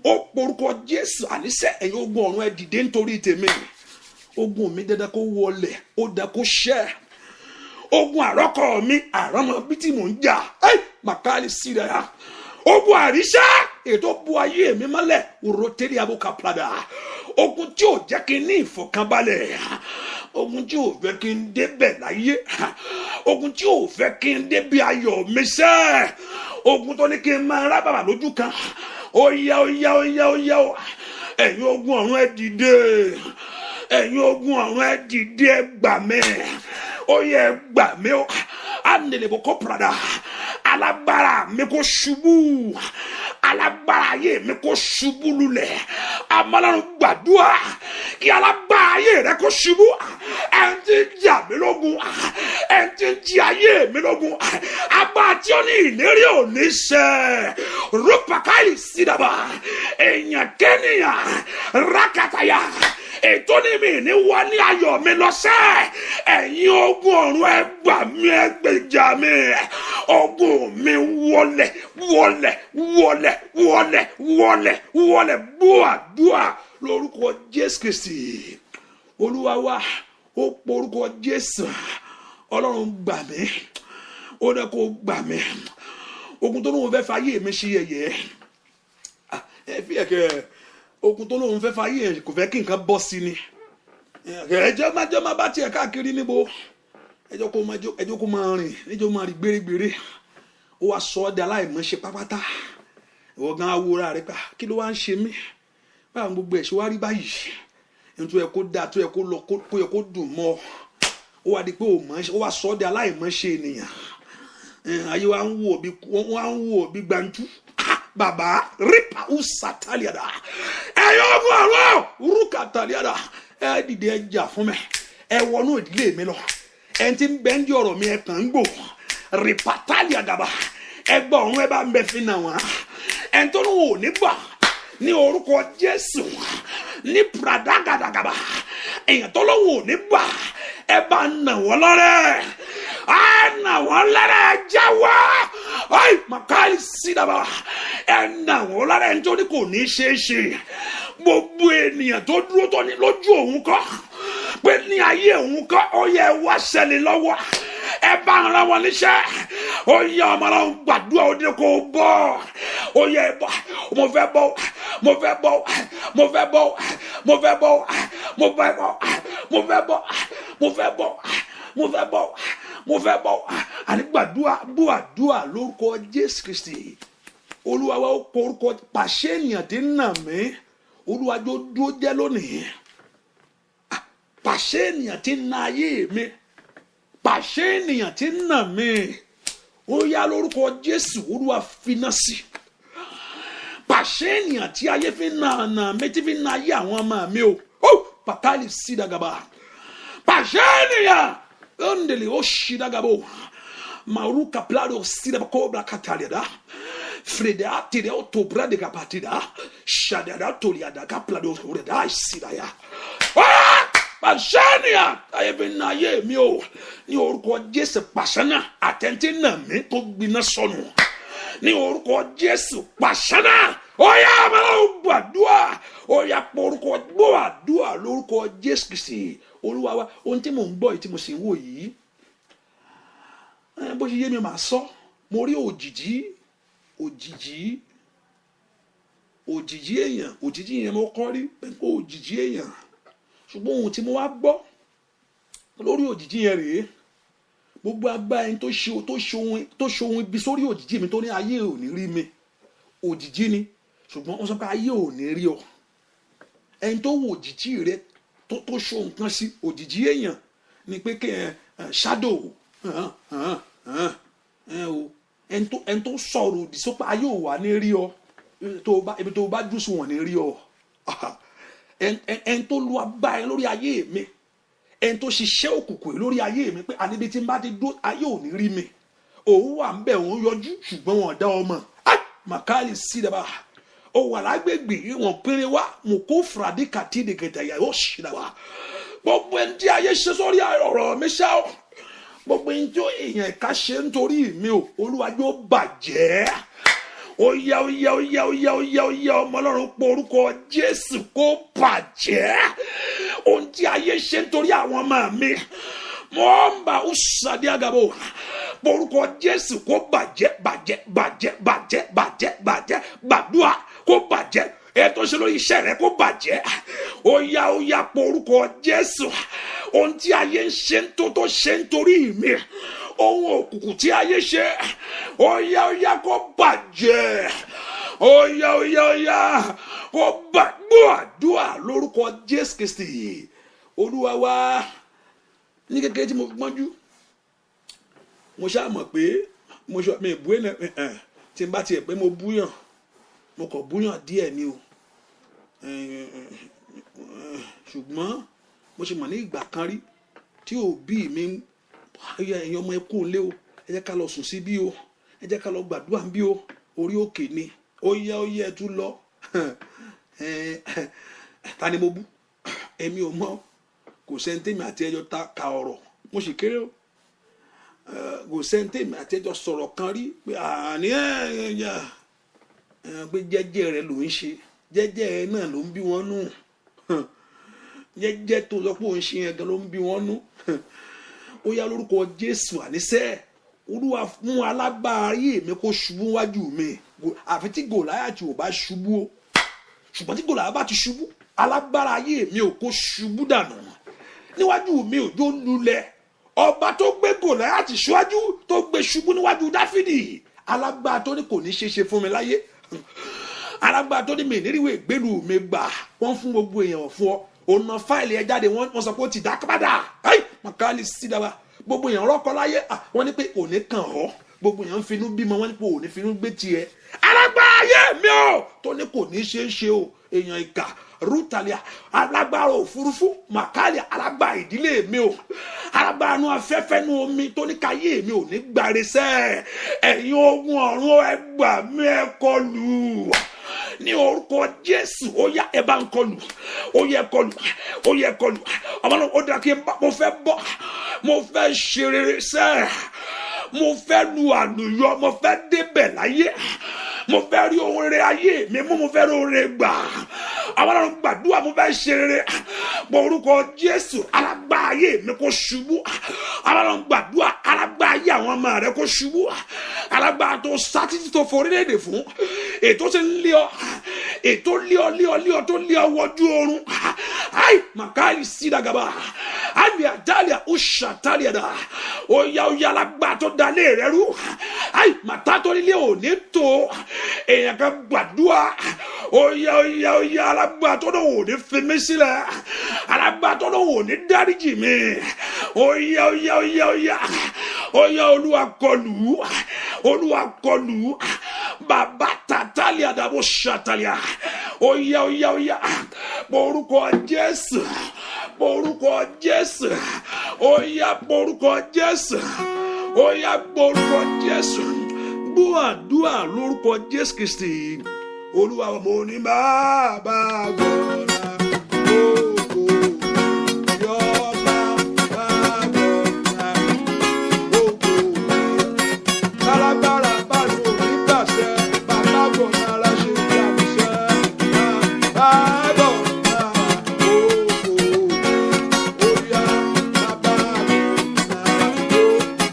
ó porúkọ Jésù. Àníṣe ẹ̀yin ogun ọ̀run, ẹ dìde nítorí tèmi. Ogun mi dandan kó wọlẹ̀, ó da kó ṣẹ́. Ogun àrọ́kọ mi, àrọ́mọ bí tí mò ń jà, ẹ màkàlì sí rẹ̀. Ogun àríṣẹ́ ètò bu ayé mi mọ́lẹ̀, òrò tẹ́lẹ̀ abúkà padà. Ogun tí ò jẹ́ kí n ní ìfọ̀kànbalẹ̀, ogun tí ò fẹ́ kí n débẹ̀ láyé, ogun tí ò fẹ́ kí n débi ayọ̀ mi sẹ́, ogun tó ní kí n máa rá bàbà lójú kan. Ó yá, ó yá, ó yá, ó yá ó. Ẹ̀yin ogun ọ̀run, ẹ dìde. Ẹ̀yin ogun ọ̀run, ẹ dìde, ẹ gbà mí. Ó yẹ, ẹ gbà mí ó. Anelebo kó prada. Alágbára mi kó ṣubú, alágbára ayé mi kó ṣubú lulẹ̀. Amálànà, gbàdúrà kí alágbára ayé rẹ kó ṣubú. Ẹni tí ń jà mí lógun, ẹni tí ń jí ayé mi lógun, agbára tí ó ní ìlérí ò ní ṣẹ, rúpàkàlì sídàbà, èèyàn kẹ́nìyàn rákàtàyà, ètò ní mi ní wọ́n ní ayọ̀ mi lọ́sẹ̀. Ẹ̀yin ogun ọ̀run, ẹ gbà mí, ẹ gbèjà mi. Ogun mi wọlẹ̀, wọlẹ̀, wọlẹ̀, wọlẹ̀, wọlẹ̀, wọlẹ̀. Búà dúà lórúkọ Jésù Kristi Olúwa wa. Ó porúkọ Jésù. Ọlọ́run, gbà mí. Ó dẹ́ kó gbà mí. Ogun tó lóun fẹ́ fa ayé mi ṣe yẹ̀yẹ́, ẹ fi ẹ̀kẹ́. Ogun tó lóun fẹ́ fa ayé ẹ̀, kò fẹ́ kí nǹkan bọ́ sí ni. Ẹjọ́ má jọ́ má bá tiẹ̀ káàkiri níbo, ẹjọ́ kó máa, ẹjọ́ kó máa rìn, ẹjọ́ máa rìn gbérégbéré. Ó wá sọ ọ́ di aláìmọ̀ṣe pápátá. Ìwọ gan awora rẹ pa, kí ló wá ń ṣe mí báwo? Gbogbo ẹ̀ ṣe wá rí báyìí? Nítorí ẹ kó dáa tó yẹ kó lọ, kó yẹ kó dùn mọ́, ó wá di pé ò mọ̀. Ó wá sọ ọ́ di aláìmọ̀ṣe ènìyàn. Ayé wa ń wò bí wọ́n ń wò bí gbàǹtú. Bàbá rípa usataliada, ẹ̀yọ́ ọmọ àrùn rúkàtàliada, ẹ dìde, ẹ jà fún mi. Ẹ wọnú ìdílé mi lọ. Ẹ ti ń bẹ́ ń di ọ̀rọ̀ mi, ẹ kàn ń gbò rìpátálíàdàbà. Ẹ gbọ́ ọ̀run, ẹ bá ń bẹ fi nà wọ́n. Ẹ tó ní wò ní gbà ní orúkọ Jésù ní pradàgàdàgàbà. Èèyàn tó lọ́wọ́ ò ní gbà, ẹ bá nà wọ́n lọ́rẹ́, ẹ nà wọ́n lọ́rẹ́, ẹ jáwọ́. Ẹ màkàlì sídàbà, ẹ nà wọ́n lọ́rẹ́ nítorí kò ní ṣeé ṣe. Gbogbo ènìyàn tó dúró tó ní lójú òun kọ́ pé ní ayé òun kọ́, ó yẹ wá ṣẹlẹ̀ lọ́wọ́, ẹ bá ń rán wọn níṣẹ́. Ó yẹ, ọmọ náà gbàdúrà, ó dé kó bọ́. Ó yẹ bọ́. Mo fẹ́ bọ́, mo fẹ́ bọ́, mo fẹ́ bọ́, mo fẹ́ bọ́, mo fẹ́ bọ́, mo fẹ́ bọ́, mo fẹ́ bọ́, mo fẹ́ bọ́, mo fẹ́ bọ́. Àní gbàdúrà, gbàdúrà lórúkọ Jésù Kristi Olúwa wa. Ó kọ orúkọ pàṣẹ ènìyàn tí ń nà mí, Olúwa jó dúró jẹ́ lónìí. Pàṣẹ ènìyàn tí ń na ayé mi, pàṣẹ ènìyàn tí ń nà mí, ó yá lórúkọ Jésù, Olúwa finá sí. Pàṣẹ ènìyàn tí ayé fi nà nà mí, tí fi nà ayé àwọn ọmọ mi o, ó pàtàlì sí dàgàbà. Pàṣẹ ènìyàn ó ń dèlè ó ṣí dàgàbò maruka plado sida kobra kataliada freda tide o tobra de kapatida shadada toliada kaplado reda sidaya. Pàṣẹ ènìyàn ayé fi nà ayé mi o, ní orúkọ Jésù, pàṣẹ náà àtẹ̀ntì nà mí tó gbiná sọnù ní orúkọ Jésù. Pàṣẹ náà, ó yá, àmàlà gbàdúrà. Ó yá, orúkọ gbàdúrà lórúkọ Jésù Kristi Olúwa wa. Ohun tí mò ń gbọ́ yìí, tí mo sì ń wò yìí, bó ṣe yé mi màá sọ. Mo rí òjìjí, òjìjí, òjìjí èèyàn. Òjìjí yẹn mo kọ́ rí pé òjìjí èèyàn, ṣùgbọ́n ohun tí mo wá gbọ́ lórí òjìjí yẹn rèé: gbogbo agbára ẹni tó ṣe ohun ibi sórí òjìjí mi, tó ní ayé ò ní rí mi. Òjìjí ni, ṣùgbọ́n wọ́n sọ pé ayé ò ní rí ọ. Ẹni tó wo òjìjí rẹ, tó ṣe ohun kan sí òjìjí èèyàn ni pé kí ẹ shadow ẹ o. Ẹni tó sọ̀rọ̀ òdì sọ pé ayé ò wà ní rí ọ, tó bá ibi tó bá dùn sí wọn ní rí ọ. Ẹni tó lu agbára lórí ayé mi, ẹni tó ṣiṣẹ́ òkùnkùn lórí ayé mi pé àníbi tí n bá ti dó, ayé ò ní rí mi. Òun wà ń bẹ̀, òun yọjú, ṣùgbọ́n wọn ò dá ọmọ. Màkàlì sí dàbà ó wà lágbègbè wọn péré wá mọ̀kó fúradì kàtí dègèdè yà ó sì dàbà. Gbogbo ẹni tí ayé ṣe sórí ọ̀rọ̀ mi ṣá o, gbogbo ẹni tí èèyàn ẹ̀ka ṣe nítorí mi o, Olúwa yóò bàjẹ́. Ó yá, ó yá, ó yá, ó yá, ó yá, ó yá, ọmọ Ọlọ́run, pé orúkọ Jésù kó bàjẹ́. Ohun tí ayé ṣe nítorí àwọn ọmọ mi, mo ń bá ó sàdí àgàbò, pé orúkọ Jésù kó bàjẹ́, bàjẹ́, bàjẹ́, bàjẹ́, bàjẹ́, bàjẹ́. Gbàdúrà kó bàjẹ́. Ẹ tó ṣe lórí iṣẹ́ rẹ kó bàjẹ́. Ó yá, ó yá, pé orúkọ Jésù. Ohun tí ayé ń ṣe tó ṣe nítorí mi, ohun òkùnkùn tí ayé ṣe, ó yá, ó yá, kó bàjẹ́. Ó yá, ó yá, ó yá, kó gbàdúrà lórúkọ Jésù Kristi Olúwa wa. Ní kékeré tí mo gbọ́njú, mo ṣáà mọ̀ pé mo ṣe mi ìbú ẹ̀ tí n bá tiẹ̀ pé mo búyàn, mo kàn búyàn díẹ̀ ni o. Ṣùgbọ́n mo ṣe mọ̀ ní ìgbà kan rí tí òbí mi, ẹ̀yin ọmọ, ẹ kú lé o, ẹ jẹ́ ká lọ sùn sí bí o, ẹ jẹ́ ká lọ gbàdúrà bí o, orí òkè ni. Ó yá, ó yẹ, ẹ tún lọ. Ta ni mo bú? Èmi ò mọ̀. Kò sẹ́ńtẹ́mì àti ẹjọ́ ta ka ọ̀rọ̀, mo sì kéré o. Kò sẹ́ńtẹ́mì àti ẹjọ́ sọ̀rọ̀ kan rí pé àní ẹ̀ pé jẹ́jẹ́ rẹ ló ń ṣe, jẹ́jẹ́ rẹ náà ló ń bí wọn nù, jẹ́jẹ́ tó sọ pé òun ṣe yẹn gan ló ń bí wọn nù. Ó yá, lórúkọ Jésù, àníṣe Olúwa mú alágbára ayé mi kó ṣubú wájú mi. Àfi tí Gòláyàtì ò bá ṣubú o, ṣùgbọ́n tí Gòláyàtì bá ti ṣubú, alágbára ayé mi ò kó ṣubú dànù níwájú mi, ò yóò lulẹ̀. Ọba tó gbé Gòláyàtì síwájú, tó gbé ṣubú níwájú Dáfídì, alágbára tó ní kò ní ṣeéṣe fún mi láyé, alágbára tó ní mi níríwé ìgbélu mi gbà, wọ́n fún gbogbo èèyàn fún ọ, òun na fáìlì ẹ jáde, wọ́n sọ pé ó ti dá padà. Màkàlì sídàbà gbogbo èèyàn rọ́kọ láyé, wọ́n ní pé kò ní kàn ọ́. Gbogbo èèyàn ń finú bímọ, wọ́n ní pé ò ní finú gbé tiẹ̀. Alágbára ayé mi ò tó ní kò ní ṣeé ṣe o, èèyàn ìkà rútàlíà, alágbára òfurufú màkàlíà, alágbára ìdílé mi o, alágbára nu afẹ́fẹ́ nu omi tó ní káyé mi ò ní gbàrẹsẹ́. Ẹ̀yin ogun ọ̀run, ẹ gbà mí, ẹ kọlù ní orúkọ Jésù. Ó yá, ẹ bá ń kọlù. Ó yẹ kọlù, ó yẹ kọlù. Ọmọ náà ó dà kí n bá, mo fẹ́ bọ́, mo fẹ́ ṣe rere sẹ́, mo fẹ́ lu àlùyọ, mo fẹ́ débẹ̀ láyé, mo fẹ́ rí ohun rere ayé mi mú, mo fẹ́ rí ohun rere gbà. Àwọn ọlọ́run, gbàdúrà, mo fẹ́ ṣe rere. Pọ̀ orúkọ Jésù, alágbára ayé mi kó ṣubú. Àwọn ọlọ́run, gbàdúrà, alágbára ayé àwọn ọmọ rẹ kó ṣubú. Alágbára tó sá títí tó forílẹ̀-èdè fún, ètò tí ń lé ọ, ètò lé ọ, lé ọ, lé ọ, tó lé ọ wọjú oorun. Ayi màkàlì sídàgàbà àlìyà dálìyà ó ṣàtàlìyà dà. Ó yá, ó yá, alágbára tó dalé rẹ rú, ayi màtá tó nílé òní tó èèyàn kan, gbàdúrà. Ó yá, ó yá, ó yá, alágbára tó lóun ò ní fi mí sílẹ̀, alágbára tó lóun ò ní dáríjì mi, ó yá, ó yá, ó yá, ó yá, ó yá, Olúwa kọlù, Olúwa kọlù. Bàbá tàtàlíà dàbò ṣàtàlíà. Ó yá, ó yá, ó yá, orúkọ Jésù, orúkọ Jésù. Ó yá, orúkọ Jésù. Ó yá, orúkọ Jésù. Gbọ́ àdúrà lórúkọ Jésù Kristi Olúwa. Mo ní bàbá gbọ́dọ̀ gbogbo yọba bàbá gbogbo kálágbára bá lò ní gbàṣẹ, bàbá gbọ̀nà ara ṣe ìyàmùsẹ̀, bàbá gbọ̀nà gbogbo óyá, bàbá gbọ̀nà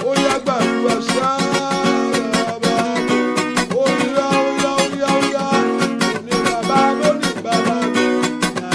óyá, gbàdúrà sá bàbá óyá, óyá, óyá, óyá, ní bàbá lóní bàbá gbọ̀nà.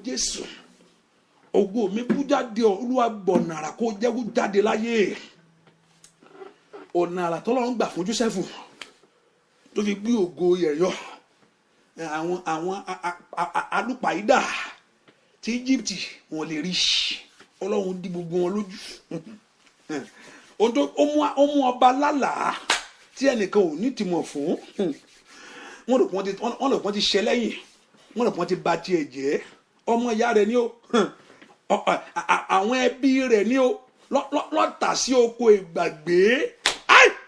Jésù. Ògo mi bú jáde. Olúwa, gbọ̀nà àrà kó jẹ́ kó jáde láyé. Ọ̀nà àrà tọ́lọ́run gbà fún Jósẹ́fù tó fi gbé ògo yẹ̀yọ́ àwọn alùpàídà tí Egypt wọn lè rí, Ọlọ́run dí gbogbo wọn lójú. Ó mú ọba lálàá tí ẹnìkan ò ní tìmọ̀ fún. Wọ́n rò pé wọ́n ti ṣẹ lẹ́yìn, wọ́n rò pé wọ́n ti bà tiẹ̀ jẹ́. Ọmọ ìyá rẹ̀ ni ó, àwọn ẹbí rẹ̀ ni ó lọ́tà sí oko ìgbàgbé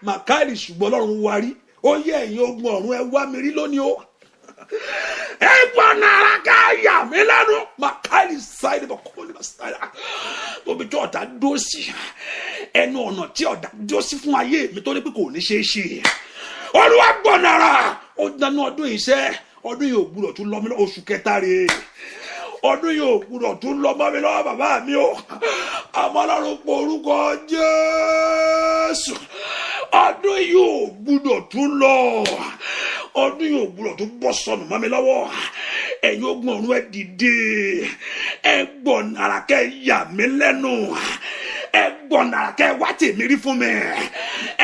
màkàrí, ṣùgbọ́n Ọlọ́run wá rí. Ó yẹ ẹ̀yin ogun ọ̀run, ẹ wá mi rí lónìí o. Ẹ gbọ́n ara ká yà mí lẹ́nu. Màkàrí sáyẹ́dì bọ̀ kọ́ ní sáyẹ́dì tóbi tí ọ̀tá dó sí ẹnu ọ̀nà, tí ọ̀tá dó sí fún ayé mi tó ní pé kò ní ṣeé ṣe, Olúwa, gbọ́n ara ó dáná. Ọdún yìí sẹ́, ọdún yìí ò gbúdọ̀ tún lọ mí. Oṣù kẹta rèé, ọdún yìí ò gbúdọ̀ tún lọ mọ́ mi lọ́wọ́. Bàbá mi o, àmọ́ Ọlọ́run, pọ̀ orúkọ Jésù. Ọdún yìí ò gbúdọ̀ tún lọ, ọdún yìí ò gbúdọ̀ tún bọ́ sọnù mọ́ mi lọ́wọ́. Ẹ̀yin ogun ọ̀run, ẹ dìde, ẹ gbọ̀n àrà kẹ́ yà mí lẹ́nu, ẹ gbọ̀n àrà kẹ́ wá tèmi rí fún mi,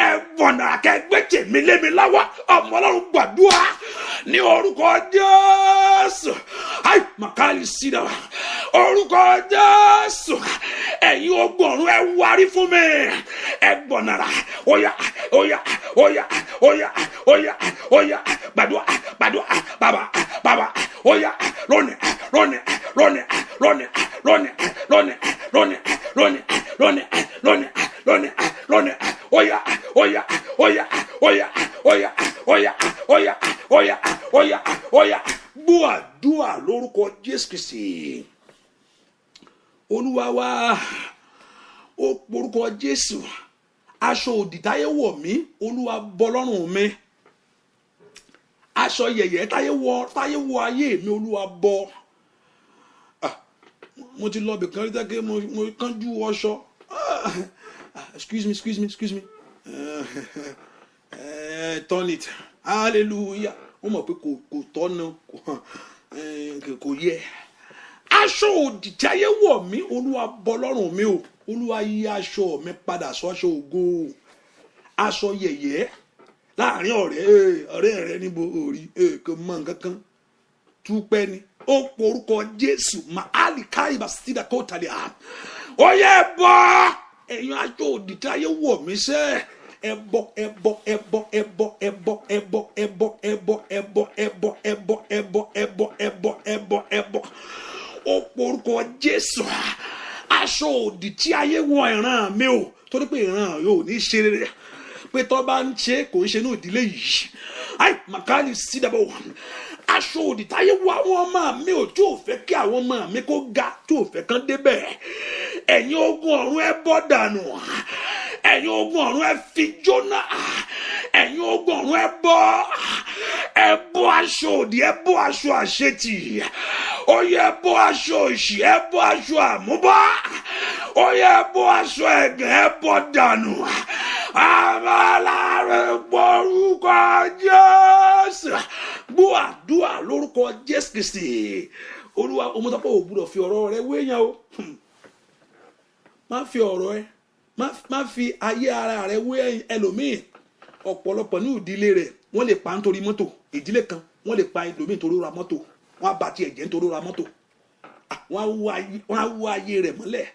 ẹ gbọ̀n àrà kẹ́ gbé tèmi lé mi lọ́wọ́. Ọmọ Ọlọ́run, gbàdúrà ní orúkọ Jésù. Ayi makali sídà, orúkọ Jésù. Ẹ̀yin ogun ọ̀run, ẹ wárí fún mi, ẹ gbọ̀n àrà. Óyá, óyá, óyá, óyá, óyá, óyá, gbàdúrà, gbàdúrà. Bàbá, bàbá, óyá, lónìí, lónìí, lónìí, lónìí, lónìí, lónìí, lónìí, lónìí, lónìí, lónìí, lónìí, lónìí. Óyá, óyá, óyá, óyá, óyá, óyá, óyá, óyá, óyá, óyá. Gbọ́ àdúrà lórúkọ Jésù Kristi Olúwa wa. Ó porúkọ Jésù. Aṣọ òdì táyé wọ̀ mí, Olúwa, bọ́ lọ́rùn mi. Aṣọ yẹ̀yẹ́ táyé wọ̀ ayé mi, Olúwa, bọ́. Mo ti lọ bìkan rí tẹ́kẹ́ mo kánjú wọṣọ. Excuse me, excuse me, excuse me, turn it. Hallelujah. Wọ́n mọ̀ pé kò tọ́nà, kò yẹ. Aṣọ òdì táyé wọ̀ mí, Olúwa, bọ́ lọ́rùn mi o. Olúwa, yí aṣọ mi padà sọ́ṣọ ògo. Aṣọ yẹ̀yẹ́ láàrin ọ̀rẹ́, ọ̀rẹ́ rẹ níbo orí kò mọ nǹkan kan túpẹ́ ni. Ó porúkọ Jésù. Màálì káyìbá sídà kó tàlẹ́ à. Ó yẹ bọ́ ẹ̀yin aṣọ òdì táyé wọ̀ mí sẹ́, ẹ bọ́, ẹ bọ́, ẹ bọ́, ẹ bọ́, ẹ bọ́, ẹ bọ́, ẹ bọ́, ẹ bọ́, ẹ bọ́, ẹ bọ́, ẹ bọ́, ẹ bọ́, ẹ bọ́, ẹ bọ́, ẹ bọ́, ẹ bọ́. Ó porúkọ Jésù. Aṣọ òdì tí ayé wọ ìran mi o, torí pé ìran yóò ní ṣe rere, pé tó bá ń ṣe kò ń ṣe ní ìdílé yìí. Ayi màkàlì sídàbọ̀. Aṣọ òdì táyé wọ àwọn ọmọ mi ò, tí ò fẹ́ kí àwọn ọmọ mi kó ga, tí ò fẹ́ kán débẹ̀, ẹ̀yin ogun ọ̀run, ẹ bọ́ dànù. Ẹ̀yin ogun ọ̀run, ẹ fi jóná. Ẹ̀yin ogun ọ̀run, ẹ bọ́, ẹ bọ́ aṣọ òdì, ẹ bọ́ aṣọ àṣetì. Ó yẹ bọ́ aṣọ òṣì, ẹ bọ́ aṣọ àmúbọ́, ó yẹ bọ́ aṣọ ẹ̀gàn, ẹ bọ́ dànù. Amalárẹ̀ gbọ́rúkọ Jésù. Gbọ́ àdúrà lórúkọ Jésù Kristi Olúwa. Ọmọdé ò gbúdọ̀ fi ọ̀rọ̀ rẹ wéyàn o. Má fi ọ̀rọ̀ ẹ, má fi ayé ara rẹ wé ẹlòmíì. Ọ̀pọ̀lọpọ̀ ní ìdílé rẹ̀, wọ́n lè pa nítorí mọ́tò. Ìdílé kan, wọ́n lè pa ẹlòmíì nítorí ó ra mọ́tò. Wọ́n á ba tiẹ̀ jẹ́ nítorí ó ra mọ́tò. Wọ́n á wú ayé rẹ̀ mọ́lẹ̀.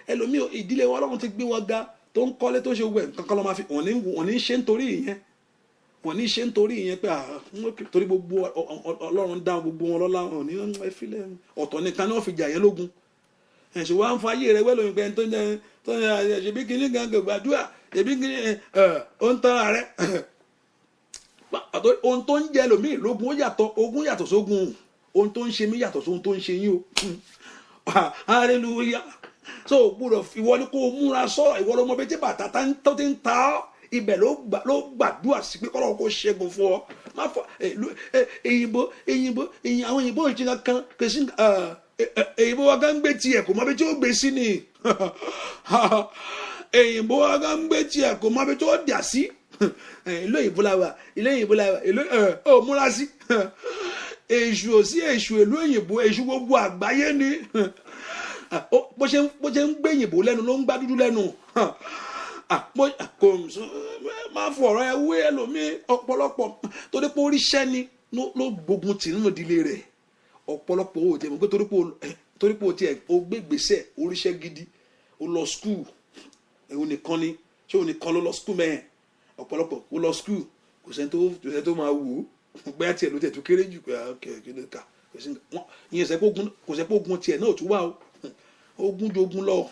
Ẹlòmíì, ìdílé wọn, Ọlọ́run ti gbé wọn ga, tó ń kọ́lé, tó ṣe wẹ̀ nǹkan kan lọ́ máa fi wọ́n ní ṣe nítorí ìyẹn, wọ́n ní ṣe nítorí ìyẹn pé torí gbogbo Ọlọ́run dá gbogbo wọn lọ́lá. Wọn ní ẹ filẹ̀, ọ̀tọ̀ nìkan ni wọ́n fi jà yẹn lógun. Ẹ̀sìn wa ń fa ayé rẹ wẹ́lómi pé tó ń jẹ tó ń jẹ ṣèbí kínní kan kò gbàdúrà, ṣèbí kínní ẹ̀ ó ń tán rẹ. Ohun tó ń jẹ lómi lógun, ó yàtọ̀. Ogun yàtọ̀ sógun. Ohun tó ń ṣe mí yàtọ̀ sóhun tó ń ṣe yín o. Hallelujah. So gbọ́dọ̀ ìwọ ni kó o múra sọ̀rọ̀. Ìwọ ló mọ bí tí bàtà tó ti ń ta ọ́. Ibẹ̀ ló gbàdúrà sí pé kọ́lọ́run kó ṣẹ́gun fún ọ. Má fọ èyìnbó, èyìnbó, àwọn èyìnbó ìjìnlẹ̀ kan kò sí. Èyìnbó wa kan gbé tiẹ̀, kò mọ bí tí ó gbé sí ni. Èyìnbó wa kan gbé tiẹ̀, kò mọ bí tí ó dà sí. Ìlú òyìnbó la wà, ìlú òyìnbó la wà, ìlú ẹ ò múra sí. Èṣù ò sí, èṣù ìlú òyìnbó, èṣù gbogbo àgbáyé ni. Bó ṣe ń gbé òyìnbó lẹ́nu ló ń gbá dúdú lẹ́nu. Kò máa fọ ọ̀rọ̀ ẹ wé ẹlòmíì. Ọ̀pọ̀lọpọ̀ torí pé oríṣẹ́ ni ló gbógun tì nínú ìdílé rẹ̀. Ọ̀pọ̀lọpọ̀ ò tiẹ̀ mọ̀ pé torí pé o tiẹ̀ o gbé gbèsè oríṣẹ́ gidi, o lọ school, òun nìkan ni. Ṣé òun nìkan ló lọ school mẹ́ẹ̀? Ọ̀pọ̀lọpọ̀ ó lọ school, kò sẹ́ni tó máa wò ó. Bóyá tiẹ̀ ló tiẹ̀ tó kéré jù pé kí ló kà ìyẹn. Kò sẹ́ pé ogun tiẹ̀ náà tún wà o. Ogun ju ogun lọ,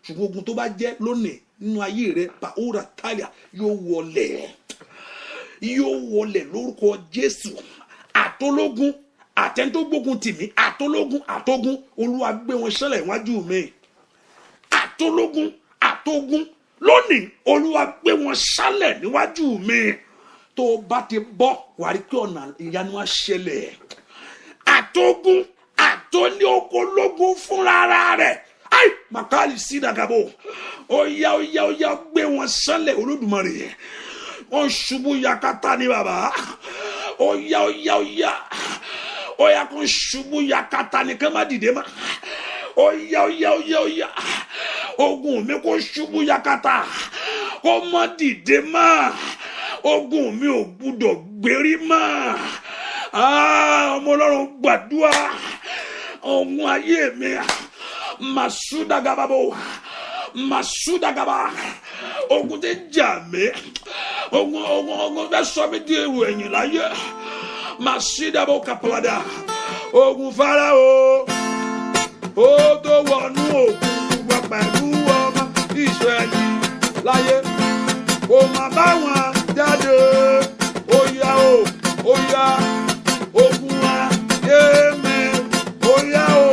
ṣùgbọ́n ogun tó bá jẹ́ lónìí nínú ayé rẹ, pàhóra tálíà, yóò wọlẹ̀, yóò wọlẹ̀ lórúkọ Jésù. Àtológun àtẹnitógbógun tìmí, àtológun àtógun, Olúwa gbé wọn ṣẹlẹ̀ iwájú mi. Àtológun àtógun lónìí, Olúwa gbé wọn ṣálẹ̀ níwájú mi. Tó o bá ti bọ́, wàá rí pé ọ̀nà ìyanu á ṣẹlẹ̀. Àtógun àtólé okòólógún fúnra rẹ̀, ayi makali sídàgàbò, ó yá, ó yá, ó yá, gbé wọn ṣálẹ̀. Olódùmarè, wọn ṣubú yakata ní bàbá. Ó yá, ó yá, ó yá, ó yá, kó ṣubú yakata ní ká má dìde má. Ó yá, ó yá, ó yá, ó yá, ogun mi kó ṣubú yakata, kó má dìde má. Ogun mi ò gbúdọ̀ gbérí mọ́. Ọmọ Ọlọ́run, gbàdúrà. Ogun ayé mi, masudagababo, masudagaba, ogun tí jà mí, ogun, ogun, ogun fẹ́ sọ mí di èrò ẹ̀yìn láyé, masudabo kapalada, ogun Fáráò ó tó wọnú òkun wá pẹ̀lú ọmọ Ísírẹ́lì láyé, kò má bá wọn jáde. Ó yá o, ó yá, ogun ayé mi, ó yá o,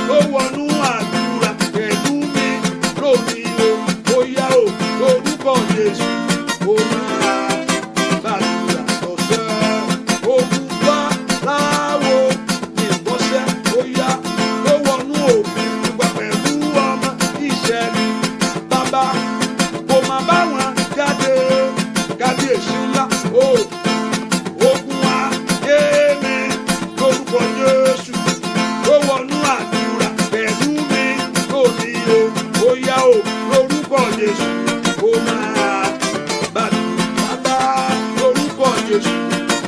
tó wọnú àdúrà pẹ̀lú mi lómi o, ó yá o, lórúkọ Jésù, ó máa gbàdúrà lọ́sẹ̀. Ogun Fáráò ìbọ̀sẹ̀, ó yá, tó wọnú òkun wá pẹ̀lú ọmọ Ísírẹ́lì, bàbá, kò má bá wọn jáde. Kábíyèsí ńlá o, ogun ayé mi, lórúkọ Jésù, ó wọnú àdúrà pẹ̀lú mi lónìí o, ó yá o, lórúkọ Jésù, ó máa gbàdúrà. Bàbá, lórúkọ Jésù,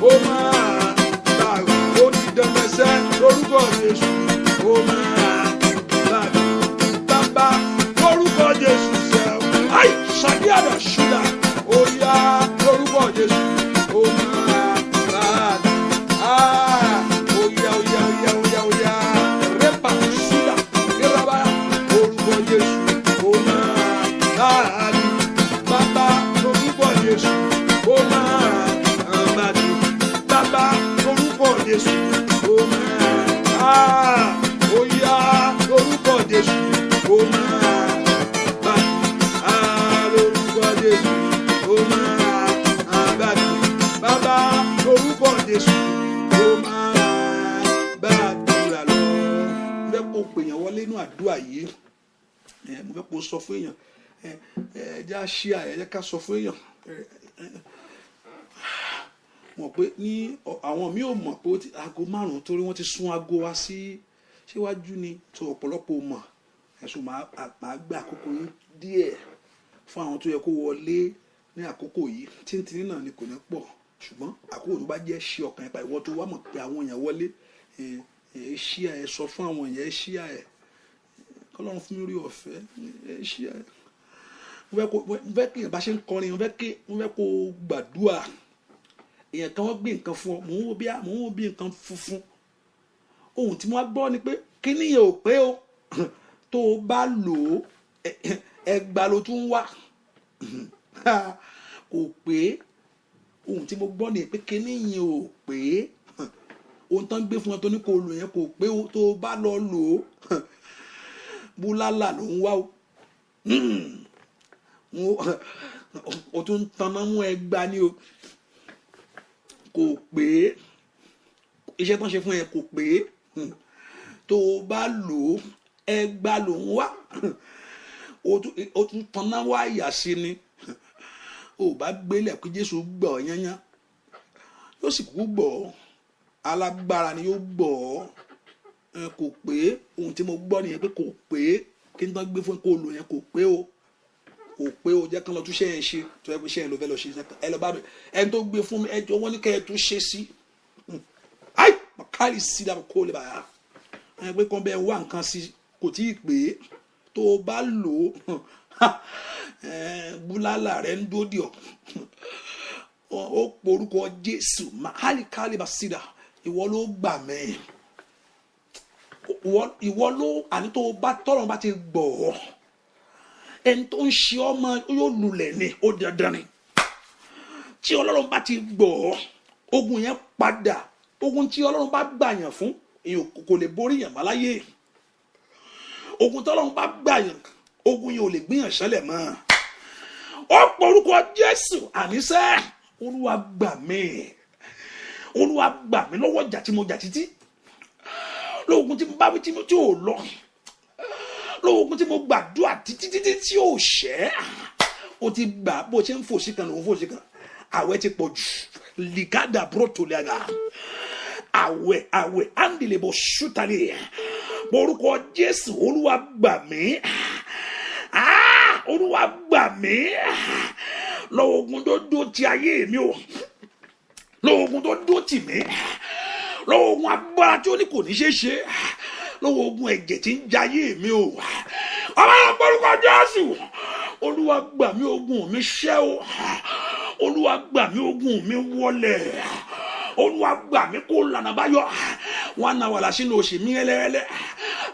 ó máa gbàdúrà. Ó di dandan lórúkọ Jésù, ó máa gbàdúrà. Bàbá, lórúkọ Jésù sẹ́, ayi sàdíàdà ṣúdà, ó yá, lórúkọ Jésù, ó máa gbàdúrà. Ó yá, ó yá, ó yá, ó yá, ó yá, rẹ́pà ṣúdà kéraba, orúkọ Jésù, ó máa gbàdúrà. Bàbá, lórúkọ Jésù, ó máa gbàdúrà. Bàbá, lórúkọ Jésù, ó máa, ó yá, lórúkọ Jésù, ó máa gbàdúrà. Lórúkọ Jésù, ó máa gbàdúrà. Bàbá, lórúkọ Jésù, ó máa gbàdúrà lọ. Mo fẹ́ kó pèèyàn wọlé inú àdúrà yìí. Mo fẹ́ kó sọ fún èèyàn. Ẹ jẹ́ àṣìá, ẹ jẹ́ ká sọ fún èèyàn. Mọ̀ pé ní àwọn mi ò mọ̀ pé aago 5, torí wọ́n ti sún aago wa sí síwájú ni tó ọ̀pọ̀lọpọ̀ mọ̀. Ẹ̀sùn máa gbé àkókò yín díẹ̀ fún àwọn tó yẹ kó wọlé ní àkókò yìí. Tíntìní náà ni, kò ní pọ̀, ṣùgbọ́n àkókò tó bá jẹ́, ṣe ọkàn ẹ̀ pa. Ìwọ tó wá mọ̀ pé àwọn èèyàn wọlé, ẹ ṣí ẹ sọ fún àwọn èèyàn, ẹ ṣí ẹ kọ́lọ́run fún mi rí ọ̀fẹ́, ẹ ṣí ẹ. Mo fẹ́ kí èèyàn bá ṣe ń kọrin, mo fẹ́ kó gbàdúrà. Èèyàn kan, wọ́n gbé nǹkan fún ọ, mò ń wo bí nǹkan funfun. Ohun tí mo wá gbọ́ ni pé kíní yẹn ò pé o. Tó o bá lò ó, ẹgbà ló tún wá, kò pé. Ohun tí mo gbọ́ ni pé kíní yẹn ò pé. Ohun tó ń gbé fún ọ tó ní kó lò yẹn kò pé o. Tó o bá lọ lò ó, búlálà ló ń wá o. O tún tanná mú ẹgbà ni o. Kò pé. Iṣẹ́ tó ń ṣe fún ẹ kò pé. Tó o bá lò ó, ẹgbà ló ń wá. O tún tanná wá ìyà sí ni. O bá gbélé kí Jésù gbọ́ ọ yányán, yóò sì kúkú gbọ́ ọ. Alágbára ni yóò gbọ́ ẹ. Kò pé ohun tí mo gbọ́ nìyẹn pé kò pé kí n tán gbé fún kó lò yẹn, kò pé o, kò pé o. Jẹ́ kán lọ tún ṣe yẹn ṣe tó yẹ kó ṣe yẹn ló fẹ́ lọ ṣe. Ẹ lọ bá mi, ẹni tó gbé fún mi, ẹ jọ, wọ́n ní kẹ́ ẹ tún ṣe sí. Ayi makali sí dàbọ̀ kó lè bàyà ẹ pé kàn bẹ́ẹ̀ wá nǹkan sí, kò tí ì pé. Tó o bá lò ó, búlálà rẹ ń dódì ọ. Ó porúkọ Jésù, mahali kali basida. Ìwọ ló gbà mí, ìwọ ló àní. Tó o bá tọrọ bá ti gbọ́ ọ, ẹni tó ń ṣe ọmọ yóò lulẹ̀ ni, ó dandan ni. Tí Ọlọ́run bá ti gbọ́ ọ, ogun yẹn padà. Ogun tí Ọlọ́run bá gbàyàn fún èèyàn kò lè borí yàn máláyé. Ogun tí Ọlọ́run bá gbàyàn, ogun yẹn ò lè gbìyàn sẹ́lẹ̀ mọ́. Ó porúkọ Jésù, àníṣe Olúwa gbà mí, Olúwa gbà mí lọ́wọ́ ìjà tí mo jà títí, lóògùn tí mo bá wí tí ò lọ, lóògùn tí mo gbàdúrà títí títí tí ò ṣẹ́. O ti gbà bó ṣe ń fò sí kan lòún fò sí kan. Àwẹ̀ ti pọ̀ jù, lìkádà brotoliaga. Àwẹ̀, àwẹ̀ andìlẹ̀bọ̀ ṣútalẹ̀. Orúkọ Jésù, Olúwa gbà mí, Olúwa gbà mí lọ́wọ́ ogun tó dó ti ayé mi o, lọ́wọ́ ogun tó dó tì mí, lọ́wọ́ ogun agbára tí ó ní kò ní ṣeé ṣe, lọ́wọ́ ogun ẹ̀jẹ̀ tí ń jayé mi o. Ọlọ́run, orúkọ Jésù, Olúwa gbà mí, ogun mi ṣẹ́ o. Olúwa gbà mí, ogun mi wọlẹ̀. Olúwa gbà mí kó lànà báyọ̀. Wọn náà wà lásìnú òsì mi ẹlẹ́ẹ̀lẹ́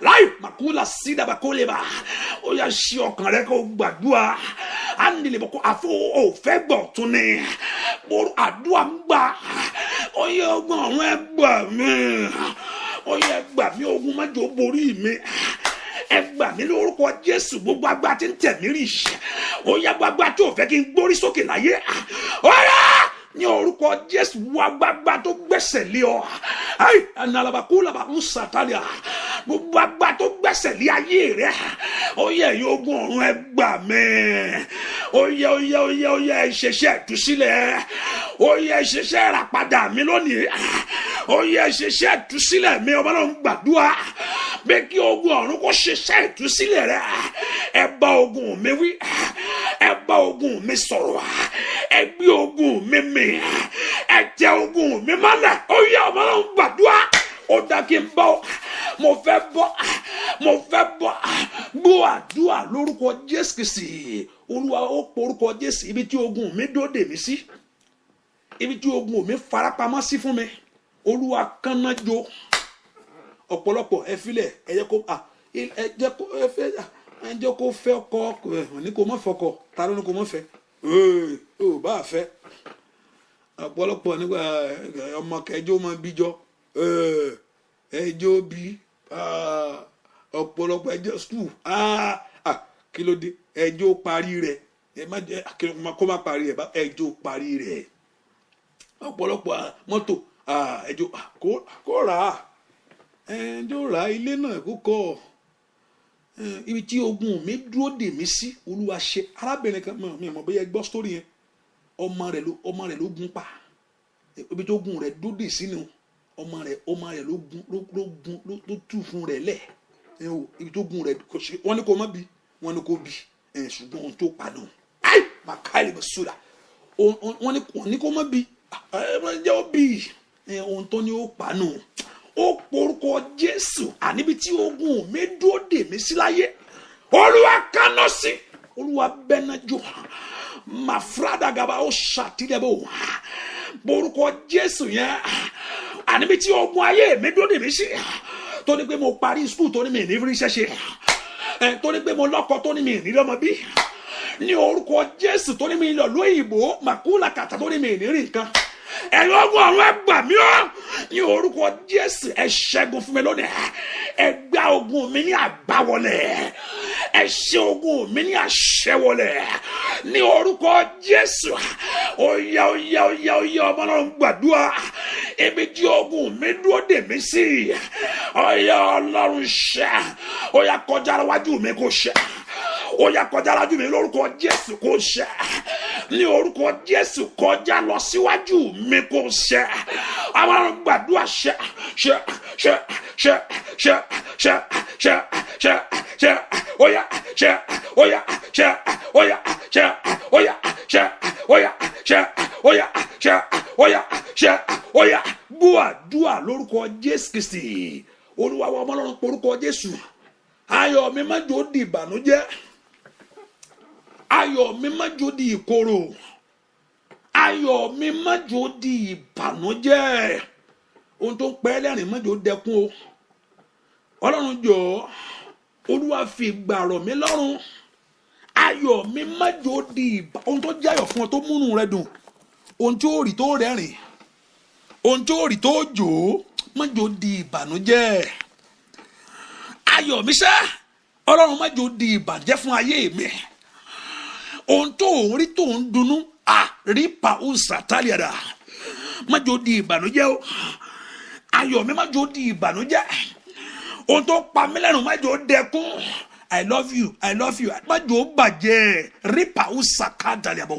láì màkúlà sídàbà kó lè bá. Ó yà sí ọkàn rẹ kó gbàdúrà. Á nílẹ̀ bọ̀ kó àfọ òfẹ́ gbọ̀ tún ni àdúrà ń gbà. Ó yẹ ọgbọ́n ọ̀run, ẹ gbà mí. Ó yẹ gbà mí, ogun má jò borí mi. Ẹ gbà mí lórúkọ Jésù. Gbogbo agbára tí ń tẹ̀ mí rì, ó yẹ gbogbo agbára tí ò fẹ́ kí n gbórí sókè láyé, ó yẹ ní orúkọ Jésù, wọ agbára tó gbẹ́sẹ̀ lé ọ. Ayi analabakulaba ń sàtàlíà. Gbogbo agbára tó gbẹ́sẹ̀ lé ayé rẹ, ó yẹ ẹ̀yin ogun ọ̀run, ẹ gbà mí. Ó yẹ, ó yẹ, ó yẹ, ó yẹ, ìṣẹ̀ṣẹ̀ ìtúsílẹ̀. Ó yẹ ìṣẹ̀ṣẹ̀ ìràpadà mi lónìí. Ó yẹ ìṣẹ̀ṣẹ̀ ìtúsílẹ̀ mi. Ọmọ náà ń gbàdúrà pé kí ogun ọ̀run kó ṣiṣẹ́ ìtúsílẹ̀ rẹ. Ẹ bá ogun mi wí, ẹ bá ogun mi sọ̀rọ̀, ẹ gbé ogun mi mì, ẹ tẹ ogun mi mọ́lẹ̀. Ó yẹ ọmọ náà ń gbàdúrà. Ó dá kí n bọ́, mo fẹ́ bọ́, mo fẹ́ bọ́. Gbọ́ àdúrà lórúkọ Jésù Kristi Olúwa. Ó porúkọ Jésù, ibi tí ogun mi dóde mi sí, ibi tí ogun mi farapamọ́ sí fún mi, Olúwa kánná jó. Ọ̀pọ̀lọpọ̀, ẹ filẹ̀, ẹ jẹ́ kó ẹ jẹ́ kó ẹ fẹ́, ẹ jẹ́ kó fẹ́ ọkọ. Ẹ ní kó má fọkọ, ta ló ní kó má fẹ́? Ee, ó bá fẹ́. Ọ̀pọ̀lọpọ̀ nígbà ọmọ kẹjọ máa bíjọ, ẹjọ́ bí ọ̀pọ̀lọpọ̀ ẹjọ́ school. Kí ló dé? Ẹjọ́ parí rẹ̀, ẹ má jẹ́ kó má parí rẹ̀, ẹjọ́ parí rẹ̀. Ọ̀pọ̀lọpọ̀ mọ́tò, ẹjọ́ kó rà á, ẹjọ́ rà á, ilé náà kó kọ́ ibi tí ogun mi dúró dè mí sí, Olúwa ṣe. Arábìnrin kan, mi mọ̀ bóyá ẹ gbọ́ sórí yẹn, ọmọ rẹ̀ ló gun pa. Ibi tó gun rẹ̀ dúró dè sínú ọmọ rẹ̀ ló gun ló tú fún rẹ̀ lẹ̀. Ibi tó gun rẹ̀, wọ́n ní kó má bí, wọ́n ní kó bí, ṣùgbọ́n ohun tó pa nù ayi màkàlì bẹ̀ sódà. Wọ́n ní kó má bí, jẹ́ ó bí, ohun tó ní ó pa nù. Ó porúkọ Jésù, àníbi tí ogun mi dúró dè mí sí láyé, Olúwa kaná sí, Olúwa bẹ́ná jò. Màfúrádà gàba ó ṣàtìlẹ́bò. Porúkọ Jésù yẹn, àníbi tí ogun ayé mi dúró dè mí sí, tó ní pé mo parí school, tó ní mi ní rí iṣẹ́ ṣe, tó ní pé mo lọ́kọ, tó ní mi ní lọ́mọ bí, ní orúkọ Jésù, tó ní mi lọ lóyìnbó, màkúlà kàtà, tó ní mi ní rí nǹkan, ẹ̀yin ogun ọ̀run, ẹ gbà mí ọ́. Ní orúkọ Jésù, ẹ ṣẹ́gun fún mi lónìí. Ẹ gbá ogun mi ní àgbáwọlẹ̀, ẹ ṣe ogun mi ní àṣẹwọlẹ̀ ní orúkọ Jésù. Ó yá, ó yá, ó yá, ó yá, ọmọ náà ń gbàdúrà. Ibi tí ogun mi dúró dè mí sí, ó yá, Ọlọ́run ṣe. Ó yá, kọjá wájú mi kó ṣe. Ó yá, kọjá wájú mi lórúkọ Jésù kó ṣe. Ní orúkọ Jésù, kọjá lọ síwájú mi kò ṣẹ. Àwọn gbàdúrà, ṣẹ, ṣẹ, ṣẹ, ṣẹ, ṣẹ, ṣẹ, ṣẹ, ṣẹ, ṣẹ, óyá ṣẹ, óyá ṣẹ, óyá ṣẹ, óyá ṣẹ, óyá ṣẹ, óyá ṣẹ, óyá ṣẹ, óyá. Gbọ́ àdúrà lórúkọ Jésù Kristi Olúwa wa. Ọmọ Ọlọ́run, porúkọ Jésù. Ayọ̀ mi má jò di ìbànújẹ́, ayọ̀ mi má jò di ìkorò, ayọ̀ mi má jò di ìbànújẹ́. Ohun tó ń pẹ́ lẹ́rìn má jò dẹkún o. Ọlọ́run, jọ̀ọ́, Olúwa, fi ìgbà rọ̀ mí lọ́rùn. Ayọ̀ mi má jò di ìbà. Ohun tó jẹ́ ayọ̀ fún ọ, tó múnú rẹ dùn, ohun tí ó rí tó rẹ́rìn, ohun tí ó rí tó jò ó, má jò di ìbànújẹ́. Ayọ̀ mi sẹ́, Ọlọ́run, má jò di ìbànújẹ́ fún ayé mi. Ohun tó ń rí tó ń dunnú a rí pa ó sàtàlíàdà, má jò di ìbànújẹ́ o. Ayọ̀ mi má jò di ìbànújẹ́. Ohun tó pa mí lẹ́nu, má jò dẹkún. I love you, I love you, má jò bàjẹ́. Rípa ó sàkádàlíàbọ̀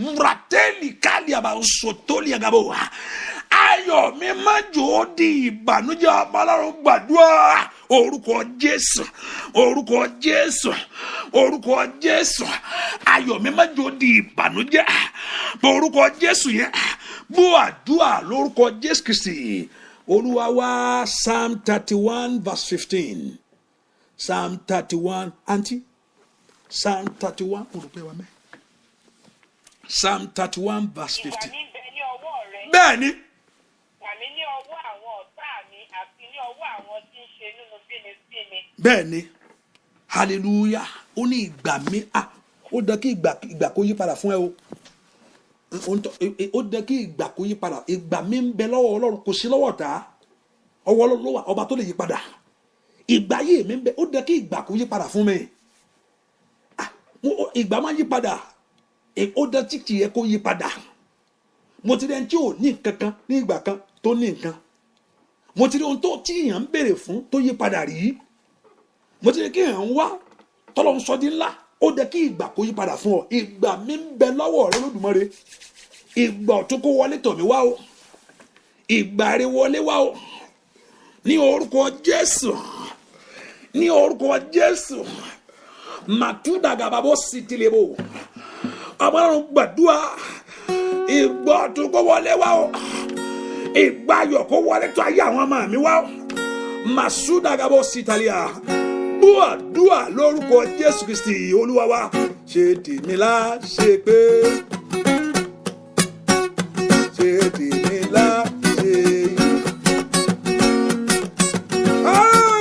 wúratẹ́lì kálíàbà sọtólíàgàbọ̀. Ayọ̀ mi má jò di ìbànújẹ́. Ọmọ Ọlọ́run, gbàdúrà. Orúkọ Jésù, orúkọ Jésù, orúkọ Jésù. Ayọ̀ mi má jò di ìbànújẹ́. Orúkọ Jésù yẹn, bó àdúrà lórúkọ Jésù Kristi Olúwa wa. Psalm 31 verse 15. Psalm 31, aunty, Psalm 31, olùpẹ̀ wa mẹ́. Psalm 31 verse Ìgbà 15. mi ń bẹ ní ọwọ́ rẹ. Bẹ́ẹ̀ ni. Gbà mí ní ọwọ́ àwọn ọ̀tá mi àti ní ọwọ́ àwọn tí ń ṣe inúnibíni sí mi. Bẹ́ẹ̀ ni, hallelujah. Ó ní ìgbà mi, ah, ó dẹ kí ìgbà kó yí padà fún ẹ o. Ó dẹ kí ìgbà kó yí padà. Ìgbà mi ń bẹ lọ́wọ́ Ọlọ́run, kò sí lọ́wọ́ ọ̀tá. Ọwọ́ Ọlọ́run ló wà, ọba tó lè yí padà. Ìgbà yìí mi ń bẹ, ó dẹ kí ìgbà kó yí padà fún mi. Ah, ìgbà máa yí padà. Ó dẹ títì yẹ kó yí padà. Mo ti rí ẹni tí ò ní nǹkan kan ní ìgbà kan tó ní nǹkan. Mo ti rí ohun tó tí èèyàn ń béèrè fún tó yí padà rí. Mo ti rí kí èèyàn ń wá tọ́lọ́ ń sọ di ńlá. Ó dẹ kí ìgbà kó yí padà fún ọ. Ìgbà mi ń bẹ lọ́wọ́ rẹ, Olódùmarè. Ìgbà ọ̀tún kó wọlé tọ̀ mí wá o. Ìgbà rẹ wọlé wá o, ní orúkọ Jésù, ní orúkọ Jésù. Màtúndàgàbàbọ̀ sì tilẹ̀ bò. Ọmọlọ́run, gbàdúrà. Ìgbà ọ̀tún kó wọlé wá o. Ìgbà ayọ̀ kó wọlé tó ayé àwọn ọmọ mi wá o. Màsúdàgàbọ̀ sì tàlíà. Dúà, dúà lórúkọ Jésù Kristi Olúwa wa. Ṣe tèmi lá ṣe pé, ṣe tèmi lá ṣe yìí.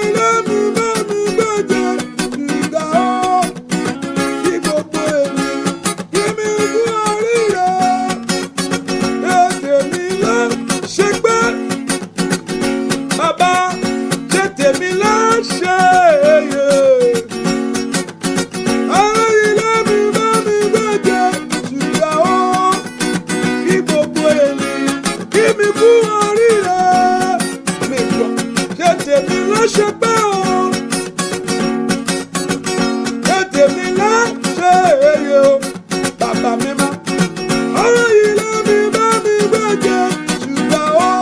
Ilé mi bá mi gbẹ́jẹ̀ ìgbà ó kí gbogbo ènìyàn kí mi kú oríire. Ṣe tèmi lá ṣe pé, bàbá, ṣe tèmi lá ṣe yẹ. Ilé mi bá mi gbẹ́jẹ̀ ṣùgbọ́n ó kí gbogbo ènìyàn kí mi kú oríire. Mi gbọ́, ṣe tèmi ló ṣe pé o. Ṣe tèmi ló ṣe èyí o. Bàbá mi má. Ọ̀rọ̀ ilé mi bá mi gbẹ́jẹ̀ ṣùgbọ́n ó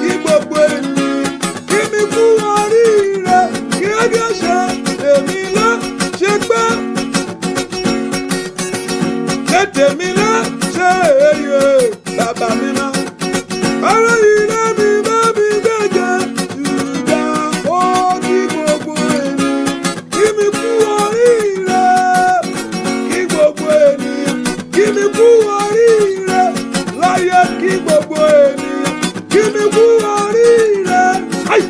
kí gbogbo ènìyàn kí mi kú oríire. Kí ó bí ó ṣe tèmi ló ṣe pé, ṣe tèmi ló ṣe èyí o. Bàbá mi má. Ọ̀rọ̀ ilé mi bá mi gbẹ́jẹ̀ ṣùgbọ́n ó kí gbogbo ènìyàn kí mi kú oríire. Kí gbogbo ènìyàn kí mi kú oríire láyé. Kí gbogbo ènìyàn kí mi kú oríire. Ai!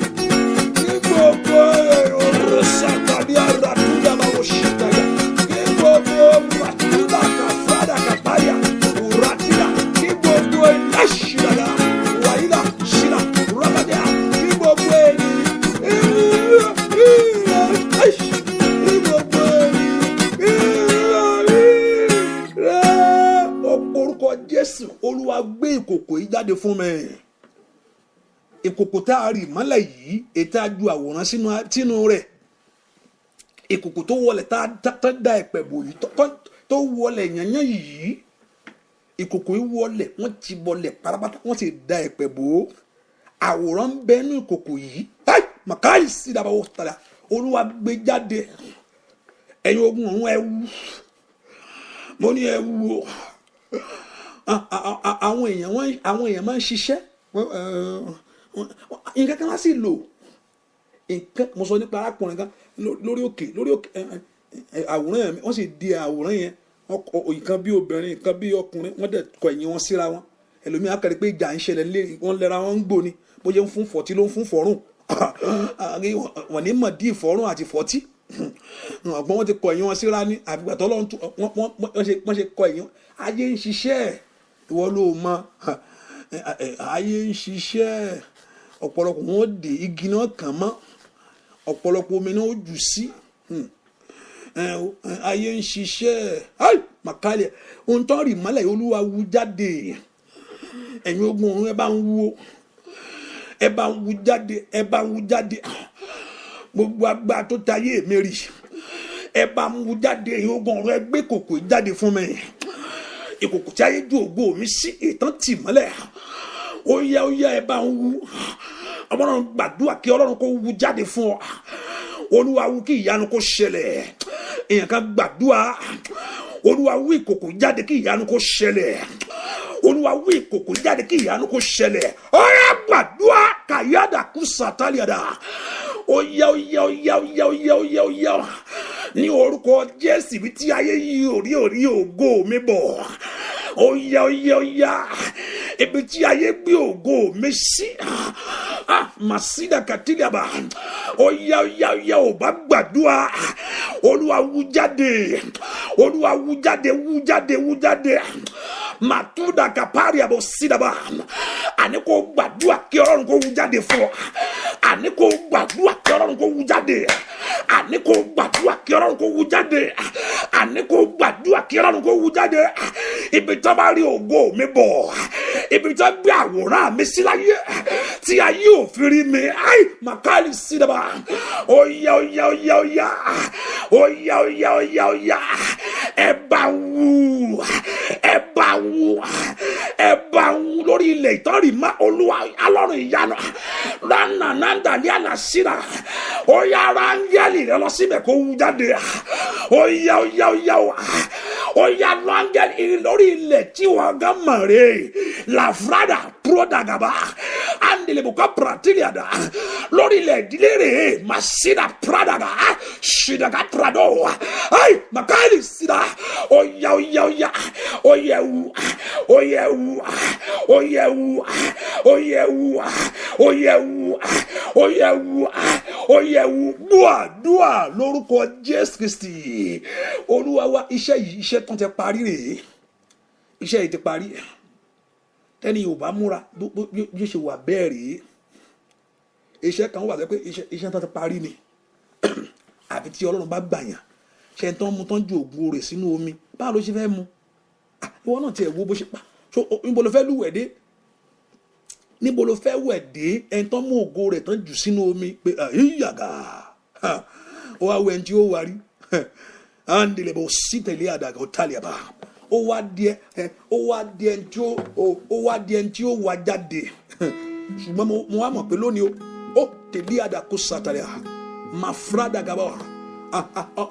Kí gbogbo èrò sàtàdí àràtúndà máa wò ṣìtàyà. Kí gbogbo ràtúndà kàfàdà kàpáyà ràtìdà. Kí gbogbo ènìyàn ṣìdàdà wàyídà ṣìdà rábàdà. Kí gbogbo ènìyàn Ai! Kí gbogbo ènìyàn orúkọ Jésù. Olúwa, gbé ìkòkò yìí jáde fún mi. Ìkòkò tá a rì mọ́lẹ̀ yìí, ètò àjù àwòrán sínú rẹ̀, ìkòkò tó wọlé tá a da ẹ̀pẹ̀ bò yìí. tó wọlé yànyàn yìí, ìkòkò yìí wọlé, wọ́n ti bọlẹ̀ pátápátá, wọ́n sì da ẹ̀pẹ̀ bò ó. Àwòrán ń bẹ nínú ìkòkò yìí. Táì màkàlì sí ìdàbàwò tàdà. Olúwa gbé jáde. Ẹ̀yin ogun ọ̀run, ẹ wú. Mo ní ẹ wú o. Àwọn èèyàn máa ń ṣiṣẹ́ nǹkan kan láti lò nǹkan. Mo sọ nípa arákùnrin kan lórí òkè. Àwòrán yẹn, wọ́n sì di àwòrán yẹn, nǹkan bí obìnrin, nǹkan bí ọkùnrin, wọ́n dẹ̀ kọ ẹ̀yìn wọn síra wọn. Ẹlòmíì á kẹ́rì pé ìjà ń ṣẹlẹ̀ lé wọn, lẹ́ra wọn ń gbò ni. Bó ṣe ń fún fọ̀tí ló ń fún fọ̀rùn. Wọ́n ní mọ̀ dí ìfọ̀rùn àti fọ̀tí ọ̀gbọ́n. Wọn ti kọ ẹ̀yìn wọn síra ní àfìgbà tó lọ́n wọ́n ṣe kọ ẹ̀yìn. Ayé ń ṣiṣẹ́, ìwọ ló mọ. Ayé ń ṣiṣẹ́. Ọ̀pọ̀lọpọ̀ wọn dé igi náà kàn mọ́, ọ̀pọ̀lọpọ̀ omi náà ó jù sí. Ayé ń ṣiṣẹ́ màkàlẹ̀ ohun tó rì mọ́lẹ̀. Olúwa wú jáde. Ẹ̀yin ogun ọ̀run, ẹ bá ń wú, ẹ bá ń wú jáde, ẹ bá ń wú jáde. Gbogbo agbára tó tayé mi rì, ẹ bá ń wú jáde. Ẹ̀yin ogun ọ̀run, ẹ gbé kòkò jáde fún mi, ìkòkò tí ayé ju ògo mi sí, ìtàn tì mọ́lẹ̀. Ó yá, ó yá, ẹ bá ń wú. Ọlọ́run, gbàdúrà kí Ọlọ́run kó wú jáde fún ọ. Olúwa wú kí ìyanu kó ṣẹlẹ̀. Èèyàn kan gbàdúrà. Olúwa wú ìkòkò jáde kí ìyanu kó ṣẹlẹ̀. Olúwa wú ìkòkò jáde kí ìyanu kó ṣẹlẹ̀. Ó yá, gbàdúrà. Kàyádà kú sàtàlíàdà. Ó yá, ó yá, ó yá, ó yá, ó yá, ó yá, ó yá. Ní orúkọ Jésù, ibi tí ayé yìí ò rí ò rí ògo mi bọ̀, ó yá, ó yá, ó yá. Ibi tí ayé gbé ògo mi sí, màsídà kàtìlíàbà, ó yá, ó yá, ó yá. Ò bá gbàdúrà. Olúwa wú jáde. Olúwa wú jáde, wú jáde, wú jáde. Màtúndà kàpárì àbọ̀ sídàbà. Àní kò gbàdúrà kí Ọlọ́run kó wú jáde fún ọ. Àní kò gbàdúrà kí Ọlọ́run kó wú jáde. Àní kò gbàdúrà kí Ọlọ́run kó wú jáde. Àní kò gbàdúrà kí Ọlọ́run kó wú jáde. Ibi tó bá rí ògo mi bọ̀, ibi tó gbé àwòrán mi sí láyé tí ayé ò fi rí mi, ayi màkàlì sídàbà, ó yá, ó yá, ó yá, ó yá, ó yá, ó yá, ó yá, ó yá. Ẹ bá wú, ẹ bá wú, ẹ bá wú lórí ilẹ̀ ìtọ́rì má. Olúwa alọ́run ìyanu lánàá nàndàlí àlàsíra, ó yá, ara áńgẹ́lì rẹ lọ síbẹ̀ kó wú jáde. Ó yá, ó yá, ó yá, ó yá. Lọ áńgẹ́lì lórí ilẹ̀ tí wọ́n gán mọ̀ rè làfúrádà púrọ́dàgàbà andelebuka pratiliada lórí ilẹ̀ ìdílé rè masina pradaga sidaga prado ayi makali sida. Ó yá, ó yá, ó yá, ó yẹ wú, ó yẹ wú, ó yẹ wú, ó yẹ wú, ó yẹ wú, ó yẹ wú, ó yẹ wú. Dùà dùà lórúkọ Jésù Kristi Olúwa wa. Iṣẹ́ yìí, iṣẹ́ tó ti parí rèé. Iṣẹ́ yìí ti parí. Tẹ́ni yóò bá múra bí ó ṣe wà bẹ́ẹ̀ rèé. Iṣẹ́ kan wà pé iṣẹ́ tó ti parí ni, àfi tí Ọlọ́run bá gbàyàn. Ṣe tán mu tán ju ògùn rẹ̀ sínú omi, báwo ló ṣe fẹ́ mu? Ìwọ náà tiẹ̀ wo bó ṣe pa. Níbo ló fẹ́ lúwẹ̀ dé? Níbo ló fẹ́ wẹ̀ dé? Ẹni tán mú ògo rẹ̀ tán jù sínú omi pé ìyàgà, ó wá wẹ̀ ẹni tí ó wà rí andele bó sí tẹ̀lé àdàgà ó tàlẹ̀ àbá. Ó wá di ẹni tí ó wá jáde. Ṣùgbọ́n mo wá mọ̀ pé lónìí ó tẹ̀lé àdàkó sàtàlẹ̀ màfúrádà gàbọ̀,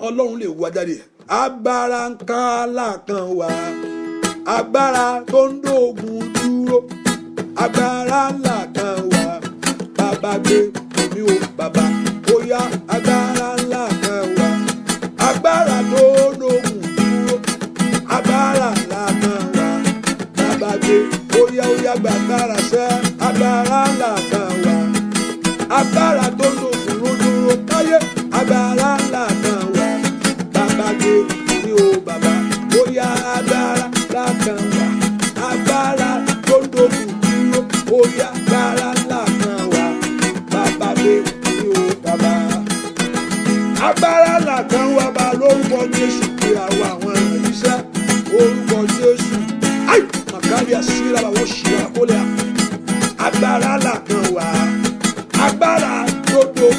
Ọlọ́run lè wá jáde. Agbára ńlá kan wà, agbára tó ń dógun dúró. Agbára ńlá kan wà, bàbá gbé mi ò bàbá. Ó yá, agbára ńlá kan wà, agbára tó ń dógun dúró. Agbára ńlá kan wà, bàbá gbé. Ó yá, ó yá, gbàgbára sẹ́. Agbára ńlá kan wà, agbára tó ń dógun dúró káyé. Agbára ńlá kan wà, bàbá gbé mi ò bàbá. Ó yá, agbára ńlá kan wà, agbára tó ń dógun dúró. Ó yá, agbára ńlá kan wà, bàbá gbé mi ò bàbá. Agbára ńlá kan wà bá lórúkọ Jésù pé àwọn ìrìnsẹ̀ orúkọ Jésù. Ayi màkàrí àṣírà àwọn ṣìlá kólẹ̀. Agbára ńlá kan wà, agbára tó dógun.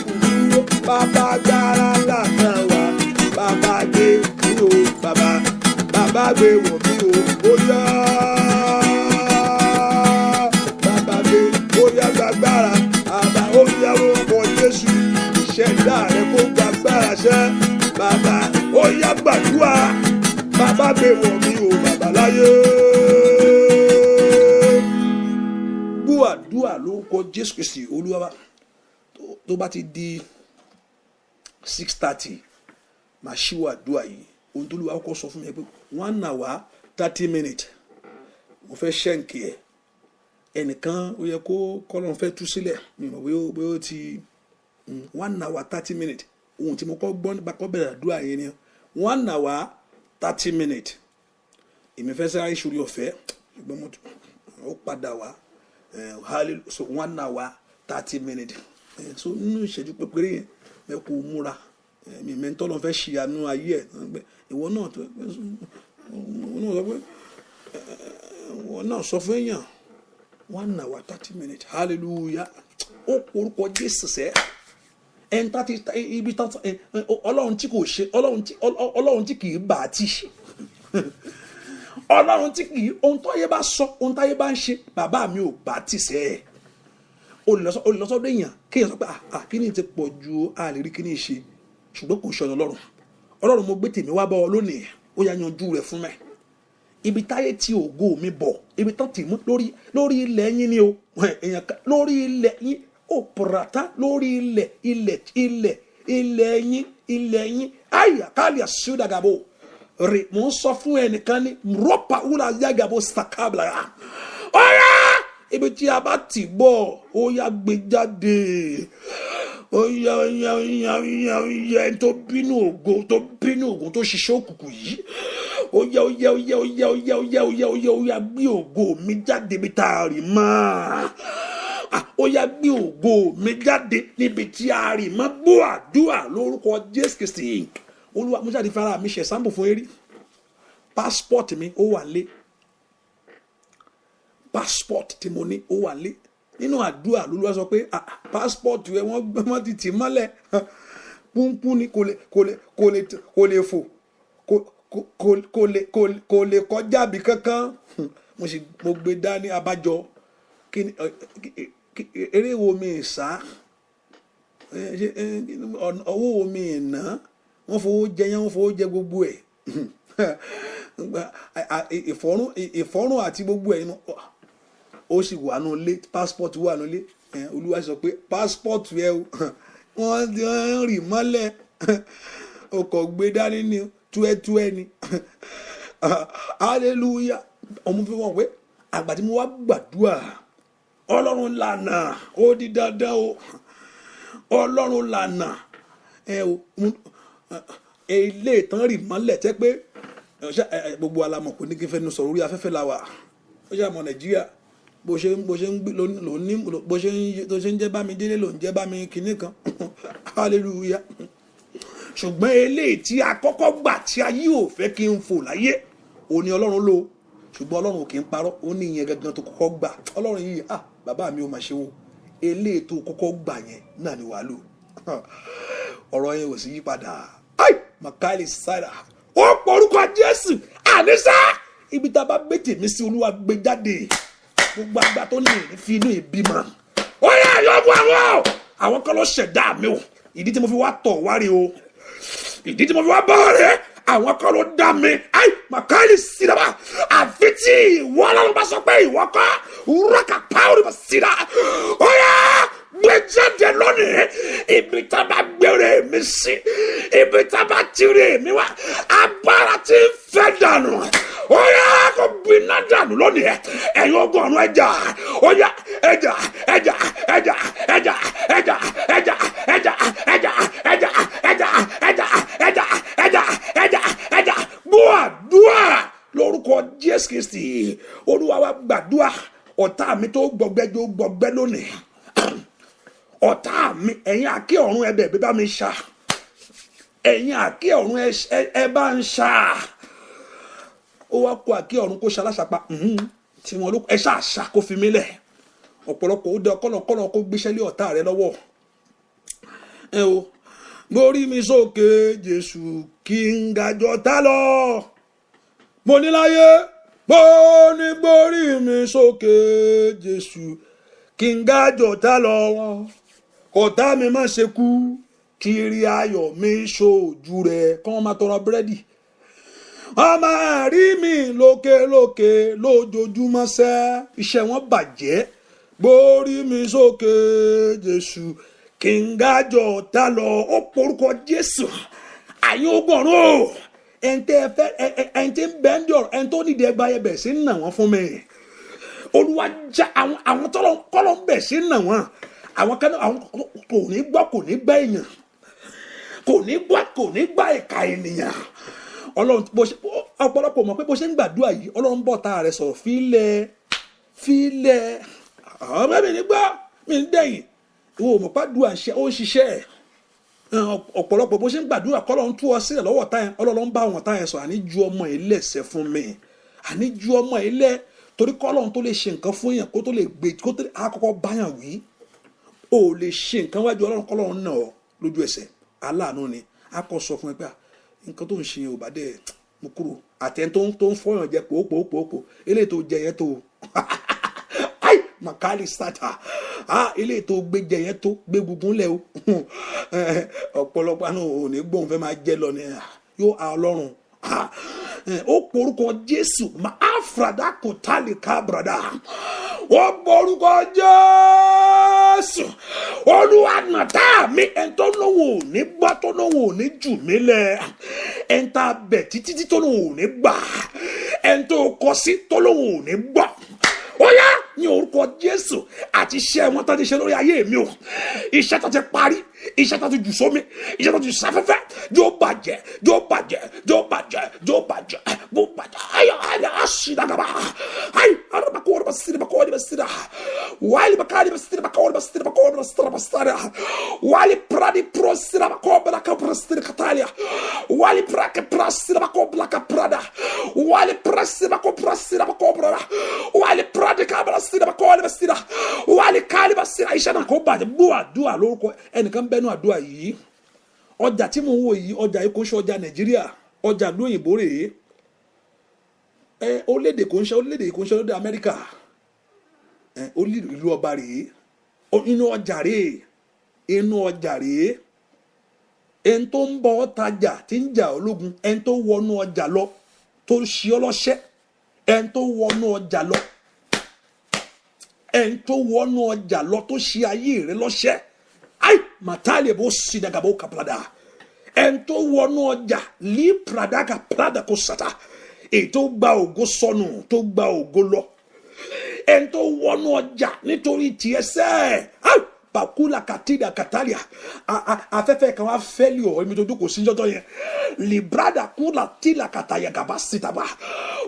sẹ́ bàbá. Ó yá gbàdúrà, bàbá gbé wọ̀ mí o bàbá láyé. Gbọ́ àdúrà lórúkọ Jésù Kristi Olúwa wa. Tó bá ti di 6:30, màá ṣíwọ́ àdúrà yìí. Ohun tó lù wá kọ́ sọ fún mi pé 1 hour 30 minutes mo fẹ́ ṣẹ́ǹkì ẹ̀. Ẹnìkan ó yẹ kó kọ́lọ́n fẹ́ tú sílẹ̀, mi mọ̀ bóyá ó ti 1 hour 30 minutes. Ohun tí mo kọ́ gbọ́ nípa kọ́ bẹ̀rẹ̀ àdúrà yẹn ni 1 hour 30 minutes. Èmi fẹ́ sáré ìṣòro ọ̀fẹ́, ṣùgbọ́n mo ó padà wá. So 1 hour 30 minutes. So nínú ìṣẹ́jú pépéré yẹn, ẹ kò múra mi mẹ́ńtọ́ lọ́n fẹ́ ṣìyànú ayé ẹ̀. Ìwọ náà tó sọ pé ìwọ náà sọ fún èèyàn 1 hour 30 minutes. Hallelujah. Ó porúkọ Jésù sẹ́ ẹn tá ti ibi tán. Ọlọ́run tí kò ṣe, Ọlọ́run tí kì í bà á tì, Ọlọ́run tí kì í, ohun tó ayé bá sọ, ohun tó ayé bá ń ṣe, bàbá mi ò bá tì sẹ́ ẹ̀. Olùlọsọdọ èèyàn kéèyàn sọ pé à kíní ti pọ̀ ju a lè rí kíní ṣe, ṣùgbọ́n kò ṣọ̀nà Ọlọ́run. Ọlọ́run, mo gbé tèmi wá bọ́ ọ lónìí, ó yá, yanjú rẹ̀ fún mi. Ibi táyé tí ògo mi bọ̀, ibi tán tì mú lórí ilẹ̀ yín ni o, èèyàn lórí ilẹ̀ yín ó pọ̀rọ̀tà, lórí ilẹ̀ ilẹ̀ ilẹ̀ ilẹ̀ yín, ilẹ̀ yín àyà káàlì àṣídàgàbò rè. Mò ń sọ fún ẹnìkan ní rọ́pà wúlà yàgàbò sàkábìlà ọ̀yà. Ibi tí a bá tì bọ̀, ó yá, gbé jáde. Ó yá, ó yá, ó yá, ó yá, ó yá. Ẹni tó bínú ògo, tó bínú ògo, tó ṣiṣẹ́ òkùnkùn yìí, ó yá, ó yá, ó yá, ó yá, ó yá, ó yá, ó yá, ó yá, ó yá, gbé ògo mi jáde bí tá a rì mọ́. Ó yá, gbé ògo mi jáde níbi tí a rì mọ́. Gbọ́ àdúrà lórúkọ Jésù Kristi Olúwa. Mo jáde fara mi ṣe sample fún eré. Passport mi ó wà lé, passport tí mo ní ó wà lé. Nínú àdúrà lÓlúwa sọ pé passport rẹ, wọ́n ti tì mọ́lẹ̀ púnpún ni, kò lè fò, kò lè kọjá bí kankan. Mo sì mo gbé dání abájọ. Kí ni eré wo mi sá, owó wo mi ná? Wọ́n fowó jẹ yẹn, wọ́n fowó jẹ gbogbo ẹ̀, ìfọ́rùn àti gbogbo ẹ̀, ó sì wà nù lé. Passport wà nù lé. Olúwa sọ pé passport yẹ o, wọ́n ti ń rì mọ́lẹ̀, o kò gbé dání ní túẹ́túẹ́ ni. Hallelujah. Ọmọ fi wọn pé àgbà tí mo wá gbàdúrà, Ọlọ́run lànà, ó di dandan o. Ọlọ́run lànà ẹ o. Ilé ìtàn rì mọ́lẹ̀ tẹ́ pé gbogbo alamọ̀ kò ní kí n fẹ́ nu sọ̀rọ̀, orí afẹ́fẹ́ la wà. Ó ṣe àmọ́ Nàìjíríà bó ṣe ń gbé ló ní bó ṣe ń tó ṣe ń jẹ́ bá mi délé, ló ń jẹ́ bá mi kinní kan. Hallelujah. Ṣùgbọ́n eléyìí tí a kọ́kọ́ gbà tí ayé ò fẹ́ kí n fò láyé, òun ni Ọlọ́run lò. Ṣùgbọ́n Ọlọ́run ò kì í parọ́. Ó ní ìyẹn gangan tó kọ́kọ́ gbà. Ọlọ́run yìí, ah, bàbá mi ò mà ṣe wo eléyìí tó kọ́kọ́ gbà yẹn náà ni wàá lò. Ọ̀rọ̀ yẹn ò sì yí padà. Ai makaili sára, ó pọ̀ orúkọ Jésù. Àníṣá ibi tá a bá gbé tèmi sí, Olúwa gbé jáde. Gbogbo àgbà tó lè fi inú ìbímọ, ó yẹ àyọ̀bù àwọn kan ló ṣẹ̀dá mi o. Ìdí tí mo fi wá tọ̀ wá rí o, ìdí tí mo fi wá bọ́ rẹ̀, àwọn kan ló dá mi. Ayi makaili sinaba, àfi tí ìwọ Ọlọ́run bá sọ pé ìwọ kọ́ rọ́kà pàwọ́rì bá sinna, ó yẹ gbé jáde lónìí. Ibi tá a bá gbére mi sí, ibi tá a bá tiri mi wá, agbára tí ń fẹ́ dànù, ó yẹ kó gbiná dànù lónìí. Ẹ̀yin ogun ọ̀run, ẹja, ó yá, ẹja, ẹja, ẹja, ẹja, ẹja, ẹja, ẹja, ẹja, ẹja, ẹja, ẹja, ẹja, ẹja, ẹja, ẹja. Gbọ́ àdúrà lórúkọ Jésù Kristi Olúwa wa. Gbàdúrà, ọ̀tá mi tó gbọgbẹ́ tó gbọgbẹ́ lónìí, ọ̀tá mi, ẹ̀yin àkí ọ̀run, ẹbẹ̀ bí bá mi ṣá, ẹ̀yin àkí ọ̀run, ẹ bá ń ṣá. Ó wá kó àkí ọ̀run kó ṣaláṣapa tí wọn ló ẹ ṣáàṣà kó fi mí lẹ̀. Ọ̀pọ̀lọpọ̀ ó dẹ kọ́nàkọ́nà kó gbéṣẹ́ lé ọ̀tá rẹ lọ́wọ́ ẹ o. Gbórí mi sókè Jésù, kí n gàjọ tá lọ. Mo ní láyé, mo ní gbórí mi sókè Jésù, kí n gàjọ tá lọ, kọ̀tá mi má ṣe kú. Kiri ayọ̀ mi ṣojú rẹ̀. Kọ́ wọn máa tọrọ búrẹ́dì, wọ́n máa rí mi lókè lókè lójoojúmọ́ sẹ́. Iṣẹ́ wọn bàjẹ́. Gbórí mi sókè Jésù, kí n gájọ ta lọ. Ó porúkọ Jésù. Àyín ogun ọ̀run o, ẹn tẹ́ ẹ fẹ́, ẹn tẹ́ ń bẹ́ ń dọ̀rọ̀, ẹn tó nídìí ẹgbàá yẹ bẹ̀ sí ń nà wọ́n fún mi. Olúwa já àwọn tọ́lọ̀ kọ́lọ̀ ń bẹ̀ sí ń nà wọ́n. Àwọn kan àwọn kò ní gbọ́, kò ní gbẹ́ èèyàn, kò ní gbọ́, kò ní gbà ìka ènìyàn. Ọlọ́run, bó ṣe ọ̀pọ̀lọpọ̀ mọ̀ pé bó ṣe ń gbàdúrà yìí, Ọlọ́run bọ̀ tá a rẹ̀ sọ̀rọ̀. Fílẹ̀, fílẹ̀, àwọn ọmọ mi ní gbọ́ mi ń dẹ̀yìn. Ìwọ ò mọ̀ pàdúrà ń ṣe, ó ń ṣiṣẹ́ ẹ̀. Ọ̀pọ̀lọpọ̀ bó ṣe ń gbàdúrà kọ́lọ́run tú ọ sílẹ̀ lọ́wọ́ táyẹn, Ọlọ́run bá àwọn táyẹn sọ, àní ju ọmọ yìí lẹ̀sẹ̀ fún mi, àní ju ọmọ yìí lẹ̀. Torí kọ́lọ́run tó lè ṣe nǹkan fún yàn, kó tó lè gbé, kó tó lè àkọ́kọ́ báyàn wí. O lè ṣe nǹkan wájú Ọlọ́run, kọ́lọ́run náà lójú ẹsẹ̀. Aláàánú ni. A kọ́ sọ fún ẹ pé nǹkan tó ń ṣe yẹn ò bá dẹ̀ mú kúrò. Àtẹn tó ń fọyàn jẹ pòópòópòó, eléyìí tó jẹ yẹn tó, ai makali sata, ah, eléyìí tó gbé jẹ yẹn tó gbé gungun lẹ o. Ọ̀pọ̀lọpọ̀ àná ò ní gbóhùn fẹ́ máa jẹ lọ ni yóò a Ọlọ́run. Ó porúkọ Jésù. Ma afrada kò tálí kábrada. Ó porúkọ Jésù. Olúwa, nàtá mi, ẹni tó lóun ò ní gbọ́, tó lóun ò ní jù mí lẹ̀, ẹni tá a bẹ̀ títí tí tó lóun ò ní gbà, ẹni tó kọ sí tó lóun ò ní gbọ́, ó yá, ní orúkọ Jésù, àti iṣẹ́ wọn tó ti ṣe lórí ayé mi o, iṣẹ́ tó ti parí, iṣẹ́ tó ti jù sómi, iṣẹ́ tó ti jù sáfẹ́fẹ́, yóò bàjẹ́, yóò bàjẹ́, yóò bàjẹ́, yóò bàjẹ́, bó bàjẹ́. Ayọ̀ ayọ̀ aṣídàgàbà ayi arabako wọlé basiri bako wọlé basiri wali bakali basiri bako wọlé basiri bako wọlé basiri basiri wali pradi prosira bako blaka prosiri katalia wali prake prosira bako blaka prada wali prasira bako prosira bako brada wali pradi kabra sira bako wọlé basiri wali kali basiri. Iṣẹ́ náà kò bàjẹ́. Bó àdúrà lórúkọ ẹnìkan bẹ́nu àdúrà yìí. Ọjà tí mò ń wò yìí, ọjà yìí kò ń ṣe ọjà Nàìjíríà, ọjà lóyìnbó rèé. Ẹ orílẹ̀-èdè kò ń ṣe orílẹ̀-èdè, kò ń ṣe orílẹ̀-èdè Amẹ́ríkà. Ẹ orílẹ̀ ìlú ọba rèé, inú ọjà rèé, inú ọjà rèé. Ẹni tó ń bọ̀ tajà tí ń jà ológun, ẹni tó wọnú ọjà lọ tó ń ṣe ọlọ́ṣẹ́, ẹni tó wọnú ọjà lọ, ẹni tó wọnú ọjà lọ tó ṣe ayé rẹ lọ́ṣẹ́, ayi màtálẹ̀ bó sì dàgàbó kàpàdà, ẹni tó wọnú ọjà lí pradaka prada kò sàtà, èyí tó gba ògo sọnù, tó gba ògo lọ, ẹni tó wọnú ọjà nítorí tiẹ̀ sẹ́ẹ̀, bakula katida katalia, afẹ́fẹ́ kan wá fẹ́lì ọ̀ èmi tó jókòó sí jọ́jọ́ yẹn, librada kula tila kataya gaba sitaba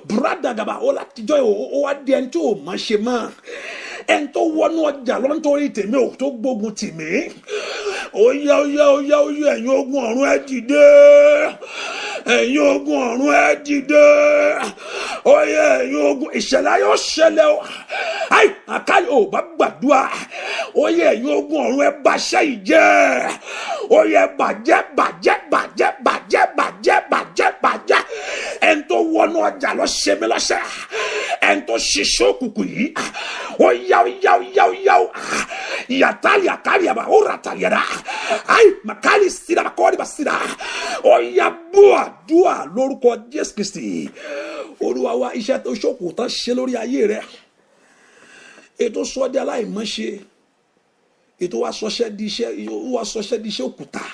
brada gaba ó la tijọ́ yẹn, ó wá di ẹni tó o má ṣe mọ́. Ẹni tó wọnú ọjà lọ nítorí tèmi ò, tó gbógun tì mí, ó yá, ó yá, ó yá, ó yá, ẹ̀yin ogun ọ̀run, ẹ dìde! Ẹ̀yin ogun ọ̀run, ẹ dìde! Ó yá, ẹ̀yin ogun, ìṣẹ̀lẹ̀ ayọ̀ ṣẹlẹ̀ o. Ayi àkàlẹ̀ ò bá gbàdúrà. Ó yá, ẹ̀yin ogun ọ̀run, ẹ bàṣẹ́ yìí jẹ́. Ó yá, bàjẹ́, bàjẹ́, bàjẹ́, bàjẹ́, bàjẹ́, bàjẹ́, bàjẹ́. Ẹni tó wọnú ọjà lọ ṣe mí lọ́ṣẹ́, ẹni tó ṣiṣẹ́ òkùnkùn yìí, ó yá, ó yá, ó yá, ó yá, ó yàtàlì àkàlì àbá ó ràtàlì yàrá ayi màkàlì síra màkọ́ọ́dì bá síra. Ó yá, búà dúà lórúkọ Jésù Kristi Olúwa wa. Iṣẹ́ tó ṣòkò tán ṣe lórí ayé rẹ, ètò sọdẹ aláìmọ̀ṣe, ètò wa sọṣẹ́ di iṣẹ́, wa sọṣẹ́ di iṣẹ́ òkúta,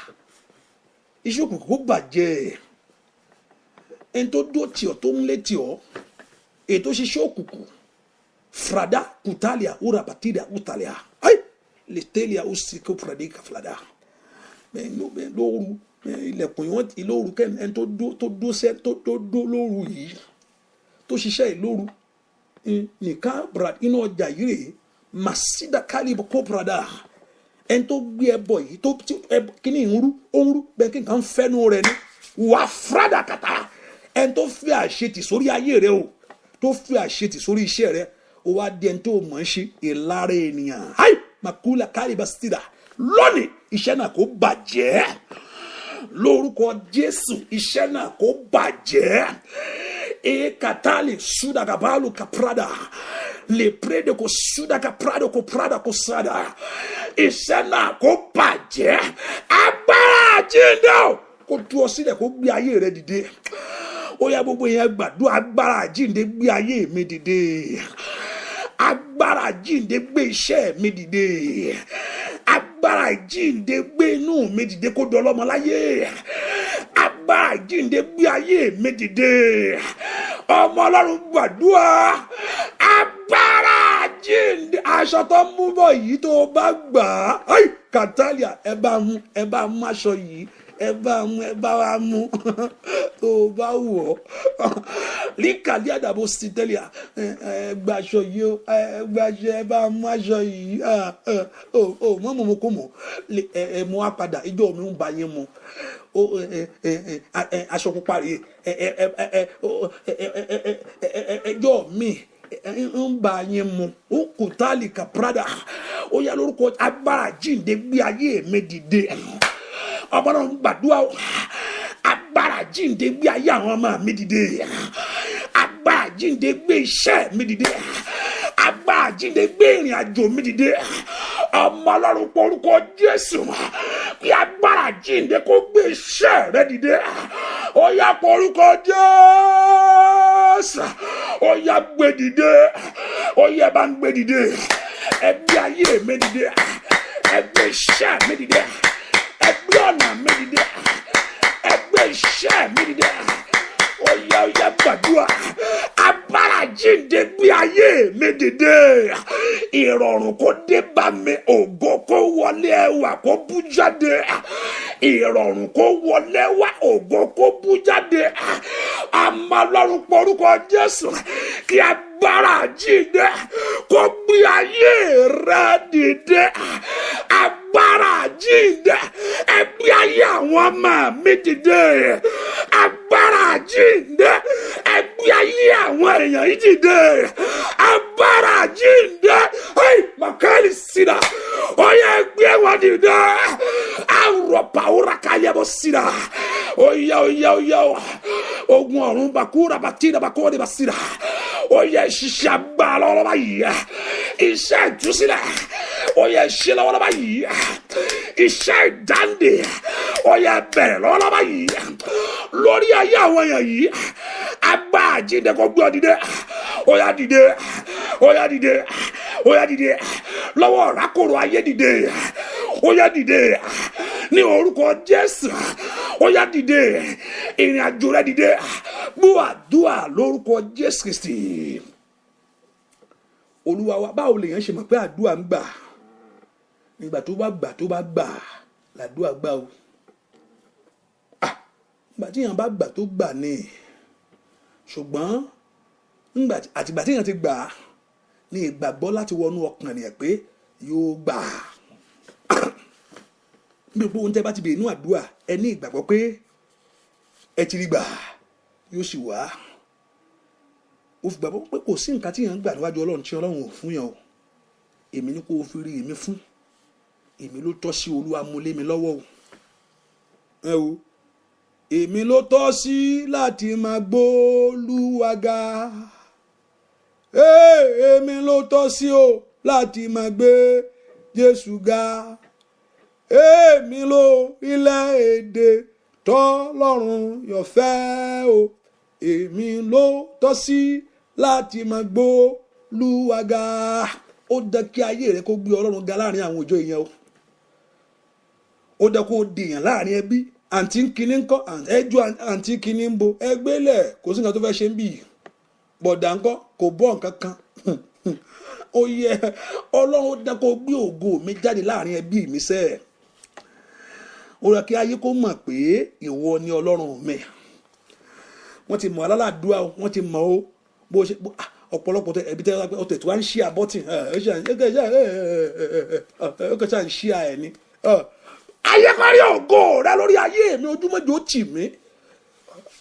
iṣẹ́ òkùnkùn, kó bàjẹ́. Ẹni tó dó tì ọ́, tó ń lé tì ọ́, ètò ṣiṣẹ́ òkùnkùn, frada kutalia urabatida utalia ayi letelia usiko pradika flada bẹ́ẹ̀ lóru ilẹ̀kùn yìí, wọ́n lóru kẹ́. Ẹni tó dó, tó dó sẹ́, tó dó lóru yìí, tó ṣiṣẹ́ yìí lóru nìkan inú ọjà yìí rèé, masida kálíbù kó prada. Ẹni tó gbé ẹbọ yìí, tó kíní ń rú, ó ń rú bẹ́ẹ̀ kí nǹkan fẹ́nu rẹ̀ ni wà frada kàtà. Ẹni tó fi àṣetì sórí ayé rẹ o, tó fi àṣetì sórí iṣẹ́ rẹ, ó wá di ẹni tó mọ̀ ń ṣe ìlara ènìyàn, ayi makula kálíbà síra lónìí, iṣẹ́ náà kó bàjẹ́ lórúkọ Jésù. Iṣẹ́ náà kó bàjẹ́. Ekatali sudagabalu kaprada le prede ko sudaka prado ko prada ko sada. Iṣẹ́ náà kó bàjẹ́. Agbára àjíǹde o, kó tú ọ sílẹ̀, kó gbé ayé rẹ dìde. Ó yá, gbogbo yẹn gbàdúrà. Agbára àjíǹde, gbé ayé mi dìde. Agbára àjíǹde, gbé iṣẹ́ mi dìde. Agbára àjíǹde, gbé inú mi dìde, kó dọlọ́mọ láyé. Agbára àjíǹde, gbé ayé mi dìde. Ọmọ Ọlọ́run, gbàdúrà. Agbára àjíǹde, aṣọ tó ń mú bọ̀ yìí, tó o bá gbà á, kàtàlíà, ẹ bá mú, ẹ bá mú aṣọ yìí, ẹ bá mú, ẹ bá wa mú tó o bá wọ̀ ọ́ líkàlí àdàbò sítẹ́lìà. Ẹ gba aṣọ yìí o, ẹ gba aṣọ, ẹ bá mú aṣọ yìí. Ó mọ̀ mọ̀ kó mọ̀ ẹ mú wa padà. Ìjọ mi ń ba yín mu aṣọ pupa rèé. Ẹ ẹjọ́ mi ń ba yín mu ó kò tálì kà prada. Ó yá, lórúkọ agbára jíǹde, gbé ayé mi dìde. Ọmọ náà ń gbàdúrà o. Agbára jíǹde, gbé ayé àwọn ọmọ mi dìde. Agbára jíǹde, gbé iṣẹ́ mi dìde. Agbára jíǹde, gbé ìrìn àjò mi dìde. Ọmọ Ọlọ́run, pọ̀ orúkọ Jésù kí agbára jíǹde kó gbé iṣẹ́ rẹ dìde. Ó yá, pọ̀ orúkọ Jésù. Ó yá, gbé dìde. Ó yá, bá ń gbé dìde. Ẹ gbé ayé mi dìde, ẹ gbé iṣẹ́ mi dìde, ẹ gbé ọ̀nà mi dìde, ẹ gbé iṣẹ́ mi dìde. Ó yá, ó yá, gbàdúrà. Agbára jíǹde, gbé ayé mi dìde. Ìrọ̀rùn kó dé bá mi, ògo kó wọlé, ẹwà kó bú jáde. Ìrọ̀rùn kó wọlé wá, ògo kó bú jáde. Àmọ́ porúkọ Jésù kí agbára jíǹde kó gbé ayé rẹ dìde. Agbára jíǹde, ẹ gbé ayé àwọn ọmọ mi dìde. Agbára jíǹde, ẹ gbé ayé àwọn èèyàn yìí dìde. Agbára jíǹde, makali sira, ó yá, ẹ gbé wọn dìde. Àrò pàwọ́rà káyẹ̀bọ̀ sira. Ó yá, ó yá, ó yá, ogun ọ̀run bakúra bàtìrà bakọ́ọ̀dì basira. Ó yá, ṣiṣẹ́ agbára lọ́wọ́lọ́wọ́ báyìí. Iṣẹ́ ìtúsílẹ̀, ó yá, ṣe lọ́wọ́lọ́wọ́ báyìí. Iṣẹ́ ìdáǹdè, ó yá, bẹ̀rẹ̀ lọ́wọ́lọ́wọ́ báyìí lórí ayé àwọn èèyàn yìí. Agbára jíǹde kó gbé ọ dìde. Ó yá, dìde. Ó yá, dìde. Ó yá, dìde lọ́wọ́ rákòrò ayé. Dìde. Ó yá, dìde ní orúkọ Jésù. Ó yá, dìde. Ìrìn àjò rẹ, dìde. Gbọ́ àdúrà lórúkọ Jésù Kristi Olúwa wa. Báwo lèèyàn ṣe mọ̀ pé àdúrà ń gbà? Nígbà tó bá gbà, tó bá gbà làdúrà gbà o. Nígbà tí èèyàn bá gbà tó gbà ni. Ṣùgbọ́n àtìgbà tí èèyàn ti gbà ní ìgbàgbọ́ láti wọnú ọkàn ènìyàn pé yóò gbà. Bí gbogbo ohun tẹ́ bá ti bèèrè inú àdúrà, ẹ ní ìgbàgbọ́ pé ẹ ti rí gbà, yóò sì wá. Ó fi gbàgbọ́ pé kò sí nǹkan tí èèyàn ń gbà níwájú Ọlọ́run tí Ọlọ́run ò fún yàn o. Èmi ní kó o fi rí èmi fún èmi ló tọ́ sí. Olúwa, mú lé mi lọ́wọ́ o. Ẹ o, èmi ló tọ́ sí láti máa gbóòlúwa ga. Èmi ló tọ́ sí o láti máa gbé Jésù ga. Èmi ló ilẹ̀ èdè tọ́lọ́run yọ̀fẹ́ o. Èmi ló tọ́ sí láti máa gbóòlúwa ga. Ó dẹ kí ayé rẹ kó gbé Ọlọ́run ga láàrin àwọn òjò ìyẹn o. Ó dẹ kó dèèyàn láàrin ẹbí. Àǹtí kínní ńkọ́? Ẹjọ́ àǹtí kínní ń bo ẹgbẹ́lẹ̀, kò sí nǹkan tó fẹ́ ṣe ń bì. Bọ̀dà ńkọ́? Kò bọ́ nǹkan kan. Ó yẹ Ọlọ́run, ó dẹ kó gbé ògo mi jáde láàrin ẹbí mi sẹ́ẹ̀. Ó yẹ kí ayé kó mọ̀ pé ìwọ ni Ọlọ́run mi. Wọ́n ti mọ̀ alálàdúrà o, wọ́n ti mọ̀ o. Bó ṣe ọ̀pọ̀lọpọ̀ ẹbí tẹ́ ọtẹ̀ tí wọ́n ń ṣí àbọ̀tì ó kẹ́ ṣáà ń ṣí à ẹ̀ ni. Ayé kárí ògo rẹ lórí ayé mi. Ojúmọ́jọ́ tì mí,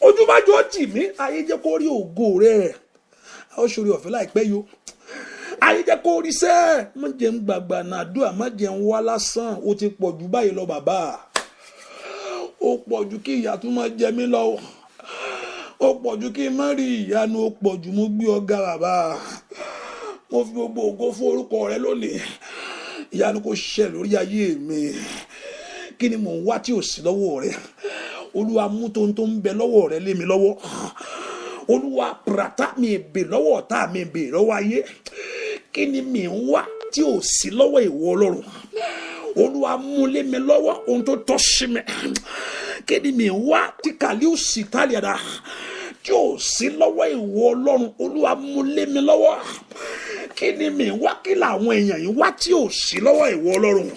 ojúmọ́jọ́ tì mí. Ayé jẹ́ kó rí ògo rẹ. Ó ṣòro ọ̀fẹ́ láìpẹ́ yìí o. Ayé jẹ́ kó rí sẹ́. Má jẹ́ ń gbàgbà nàdúrà, má jẹ́ ń wá lásán. Ó ti pọ̀ jù báyìí lọ, bàbá. Ó pọ̀ jù kí ìyà tún máa jẹ mí lọ. Ó pọ̀ jù kí n má rí ìyanu. Ó pọ̀ jù. Mo gbé ọ̀gá, bàbá. Mo fi gbogbo ògo fún orúkọ rẹ lónìí. Ìyanu kó ṣẹlẹ̀ lórí ayé mi. Kí ni mò ń wá tí ò sí lọ́wọ́ rẹ? Olúwa, mú tó ń bẹ lọ́wọ́ rẹ lé mi lọ́wọ́. Olúwa, prata mi bè lọ́wọ́ ọ̀tá mi, bè lọ́wọ́ ayé. Kí ni mi ń wá tí ò sí lọ́wọ́ ìwọ Ọlọ́run? Olúwa, mú lé mi lọ́wọ́ ohun tó tọ́ sí mi. Kí ni mi ń wá tí kàlíù sì tálíàdá tí ò sí lọ́wọ́ ìwọ Ọlọ́run? Olúwa, mú lé mi lọ́wọ́. Kí ni mi ń wá? Kí làwọn èèyàn yìí wá tí ò sí lọ́wọ́ ìwọ Ọlọ́run?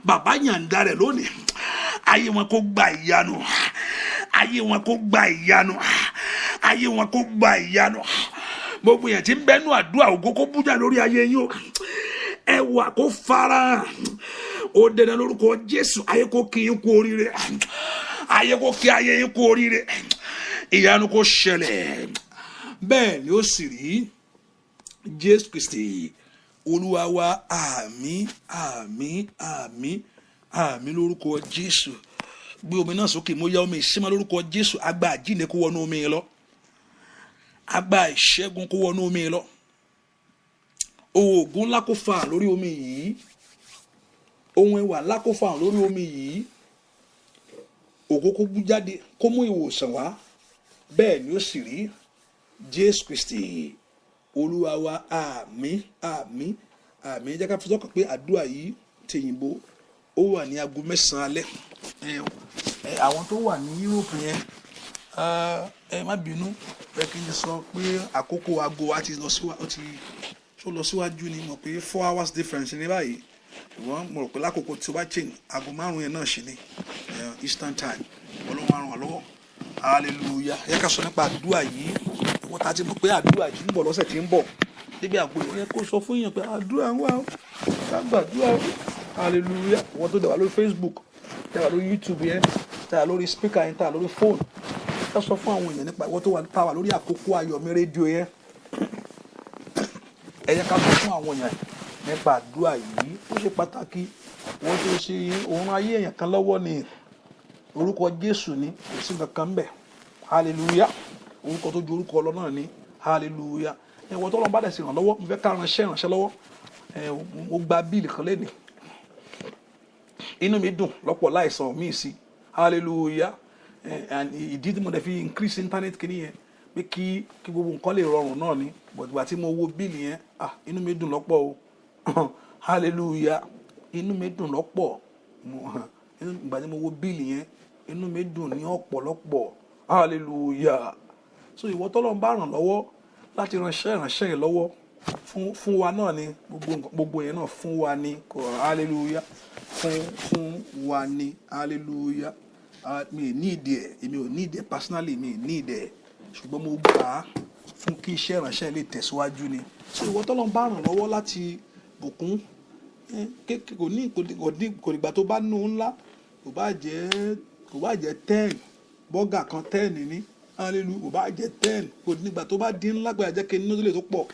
Bàbá, yàǹda rẹ̀ lónìí. Ayé wọn kó gba ìyanu, ayé wọn kó gba ìyanu, ayé wọn kó gba ìyanu. Gbogbo yẹn tí ń bẹnu àdúrà, ògo kó bújà lórí ayé yín o. Ẹwà kó fara ó dẹnà lórúkọ Jésù. Ayé kó kí yín kú oríire, ayé kó kí ayé yín kú oríire. Ìyanu kó ṣẹlẹ̀, bẹ́ẹ̀ ni ó sì rí. Jésù Kristi Olúwa wa. Àmín, àmín, àmín, àmín lórúkọ Jésù. Gbé omi náà sókè. Mo yá omi ìsímọ́ lórúkọ Jésù. Agbá àjíǹde kó wọnú omi yẹn lọ, agbá ìṣẹ́gun kó wọnú omi yẹn lọ, oògùn ńlá kó fà lórí omi yìí, ohun ẹwà ńlá kó fà lórí omi yìí, ògo kó bú jáde, kó mú ìwòsàn wá. Bẹ́ẹ̀ ni ó sì rí. Jésù Kristi Olúwa wa. Àmín, àmín, àmín. Jẹ́ ká fi sọ́kàn pé àdúrà yìí tèyìnbó, ó wà ní aago 9 alẹ́. Ẹ àwọn tó wà ní Europe yẹn, ẹ má bínú, ẹ kí n sọ pé àkókò aago wa ti lọ síwájú, ó ti tó lọ síwájú ni. Mọ̀ pé 4 hours difference ní báyìí, ṣùgbọ́n mo rò pé lákòókò tí o bá change, aago 5 yẹn náà ṣì ni Eastern Time. Ọlọ́run á ràn wá lọ́wọ́. Hallelujah. Yẹ ká sọ nípa àdúrà yìí. Wọ́n ta ti mọ̀ pé àdúrà yìí ń bọ̀ lọ́sẹ̀ tí ń bọ̀ níbi àgbo yẹn, kó sọ fún yàn pé àdúrà ń wà ó, ká gbàdúrà ó. Hallelujah. Wọ́n tó dẹ̀ wá lórí Facebook, tẹ̀ wá lórí YouTube yẹn, tẹ̀ wá lórí speaker yẹn, tẹ̀ wá lórí phone, ká sọ fún àwọn èèyàn nípa ìwọ́n tó wà tá wà lórí Àkókò Ayọ̀mí rédíò yẹn. Ẹ yẹ ká sọ fún àwọn èèyàn nípa àdúrà yìí, ó ṣe pàtàkì. Wọ́n tó ṣe òun ayé èèyàn kan lọ́wọ́ ni orúkọ Jésù ni, kò sí nǹkan kan bẹ̀. Hallelujah. Orúkọ tó ju orúkọ lọ náà ni. Hallelujah. Ẹ̀wọ̀n tó lọ́n bá dẹ̀ sí ìrànlọ́wọ́, mo fẹ́ ká ránṣẹ́ lọ́wọ́. Ẹ̀ mo gba bill kan lẹ́nìí, inú mi dùn lọ́pọ̀ láìsàn míì sí. Hallelujah. And ìdí tí mo dẹ̀ fi increase internet kìíní yẹn pé kí gbogbo nǹkan lè rọrùn náà ni. But ìgbà tí mo wo bill yẹn, ah, inú mi dùn lọ́pọ̀ o. Hallelujah. Inú mi dùn lọ́pọ̀. Ìgbà tí mo wo bill yẹn, inú mi dùn ní ọ̀pọ̀lọpọ̀. Hallelujah. So ìwọ tọ́lọ́run bá ràn lọ́wọ́ láti ránṣẹ́ yẹn lọ́wọ́ fún wa náà ni, gbogbo yẹn náà fún wa ni. Hallelujah. Fún wa ni. Hallelujah. Mi ì ní ìdí ẹ̀, èmi ò ní ìdí ẹ̀ personally, mi ì ní ìdí ẹ̀, ṣùgbọ́n mo gbà á fún kí iṣẹ́ ìránṣẹ́ lè tẹ̀síwájú ni. So ìwọ tọ́lọ́run bá ràn lọ́wọ́ láti bùkún, kò ní kò nígbà tó bá nù ńlá, kò bá jẹ́ 10 burger kan, 10 ní. Hallelujah. Kò bá jẹ́ 10, kò nígbà tó bá dín ńlá pé àjẹ́ kí nínú tó lè tó pọ̀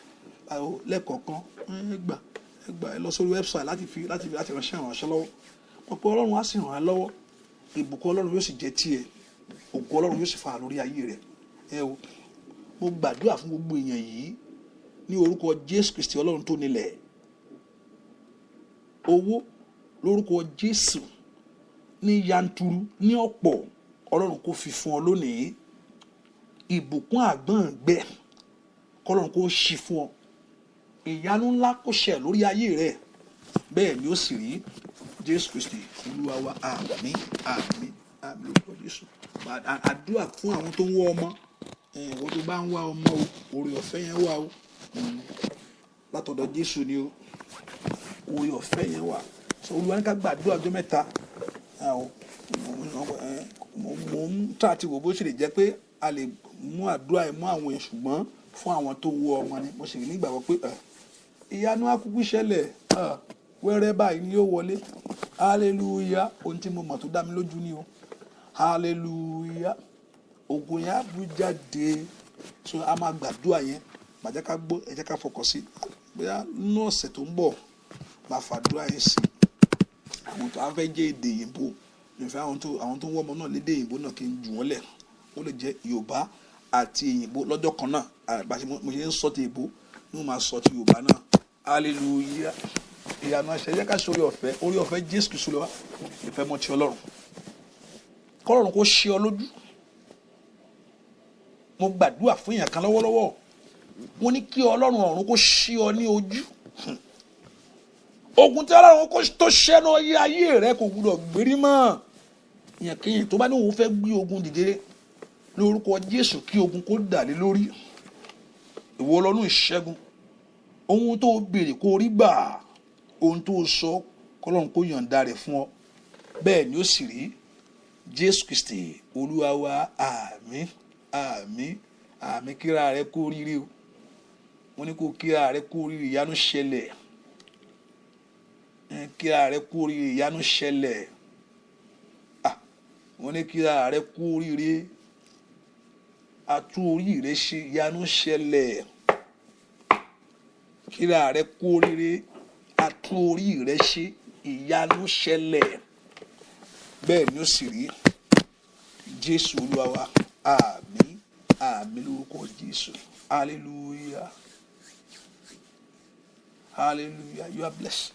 lẹ́ẹ̀kọ̀ọ̀kan. Ẹ gbà, ẹ gbà, ẹ lọ sórí website láti fi láti ránṣẹ́ lọ́wọ́. Wọ́n pé Ọlọ́run á sì ràn ẹ́ lọ́wọ́. Ìbùkún Ọlọ́run yóò sì jẹ́ tiẹ̀, ògo Ọlọ́run yóò sì fà lórí ayé rẹ̀. Ẹ o, mo gbàdúrà fún gbogbo èèyàn yìí ní orúkọ Jésù Kristi Ọlọ́run tó nílẹ̀. Owó lórúkọ Jésù ní yanturu, ní ọ̀pọ̀, Ọlọ́run kò fi fún ọ lónìí. Ìbùkún àgbọ̀ngbẹ, kọ́lọ́run kó ṣí fún ọ. Ìyanu ńlá kó ṣẹ lórí ayé rẹ. Bẹ́ẹ̀ ni ó sì rí. Jésù Kristi Olúwa wa. Àmín, àmín, àmín lórúkọ Jésù. Àdúrà fún àwọn tó ń wá ọmọ. Ìwọ tó bá ń wá ọmọ o, oore ọ̀fẹ́ yẹn wà o. Látọ̀dọ̀ Jésù ni o, oore ọ̀fẹ́ yẹn wà. So Olúwa ní ká gbàdúrà ọjọ́ 3. Mo ń tà àti wò bó ṣe lè jẹ́ pé a lè mú àdúrà yẹn mú àwọn èèyàn, ṣùgbọ́n fún àwọn tó ń wá ọmọ ni. Mo sì nígbàgbọ́ pé ìyanu akúkú ṣẹlẹ̀, wẹ́rẹ́ báyìí ni yóò wọlé. Hallelujah. Ohun tí mo mọ̀ tó dá mi lójú ni o. Hallelujah. Ògùn yẹn á bú jáde. So a máa gbàdúrà yẹn. Màá jẹ́ ká gbọ́, ẹ jẹ́ ká fọkàn sí bóyá nínú ọ̀sẹ̀ tó ń bọ̀, máa fàdúrà yẹn sí àwọn tó á fẹ́ jẹ́ èdè òyìnbó. Ìfẹ́ àwọn tó ń wọ́ ọmọ náà lédè òyìnbó náà, kí n jù wọ́n lẹ̀. Ó lè jẹ́ Yorùbá àti òyìnbó lọ́jọ́ kan náà. Àbá ṣe mo ṣe ń sọ ti òyìnbó ni mo máa sọ ti Yorùbá náà. Hallelujah. Ìyanu àṣẹ. Yẹ ká ṣe orí ọ̀fẹ́, orí ọ̀fẹ́ Jésù Kristu lọ wá, ìfẹ́ mọ́ ti Ọlọ́run, kọ́lọ́run kó ṣe ọ lójú. Mo gbàdúrà fún èèyàn kan lọ́wọ́lọ́wọ́. Wọ́n ní kí Ọlọ́run ọ̀run kó ṣe ọ ní ojú. Ogun tí Ọlọ́run kó tó ṣẹ́nu ayé rẹ kò gbúdọ̀ gbérí mọ́. Èèyàn kéèyàn tó bá ní òun fẹ́ gbé ogun dìde lórúkọ Jésù, kí ogun kó dà lé lórí. Ìwọ lọ́nù ìṣẹ́gun. Ohun tó béèrè kó rí gbà, ohun tó sọ, kọ́lọ́run kó yọ̀ǹda rẹ̀ fún ọ. Bẹ́ẹ̀ ni ó sì rí. Jésù Kristi Olúwa wa. Àmín, àmín, àmín. Kíra rẹ kú oríire o. Mo ní kó kíra rẹ kú oríire, ìyanu ṣẹlẹ̀. Kíra rẹ kú oríire, ìyanu ṣẹlẹ̀. Ah, mo ní kíra rẹ kú oríire, atú orí rẹ ṣe, ìyanu ṣẹlẹ̀. Kíra rẹ kú oríire, atú orí rẹ ṣe, ìyanu ṣẹlẹ̀. Bẹ́ẹ̀ ni ó sì rí. Jésù Olúwa wa. Àmín, àmín lórúkọ Jésù. Hallelujah, hallelujah. You are blessed.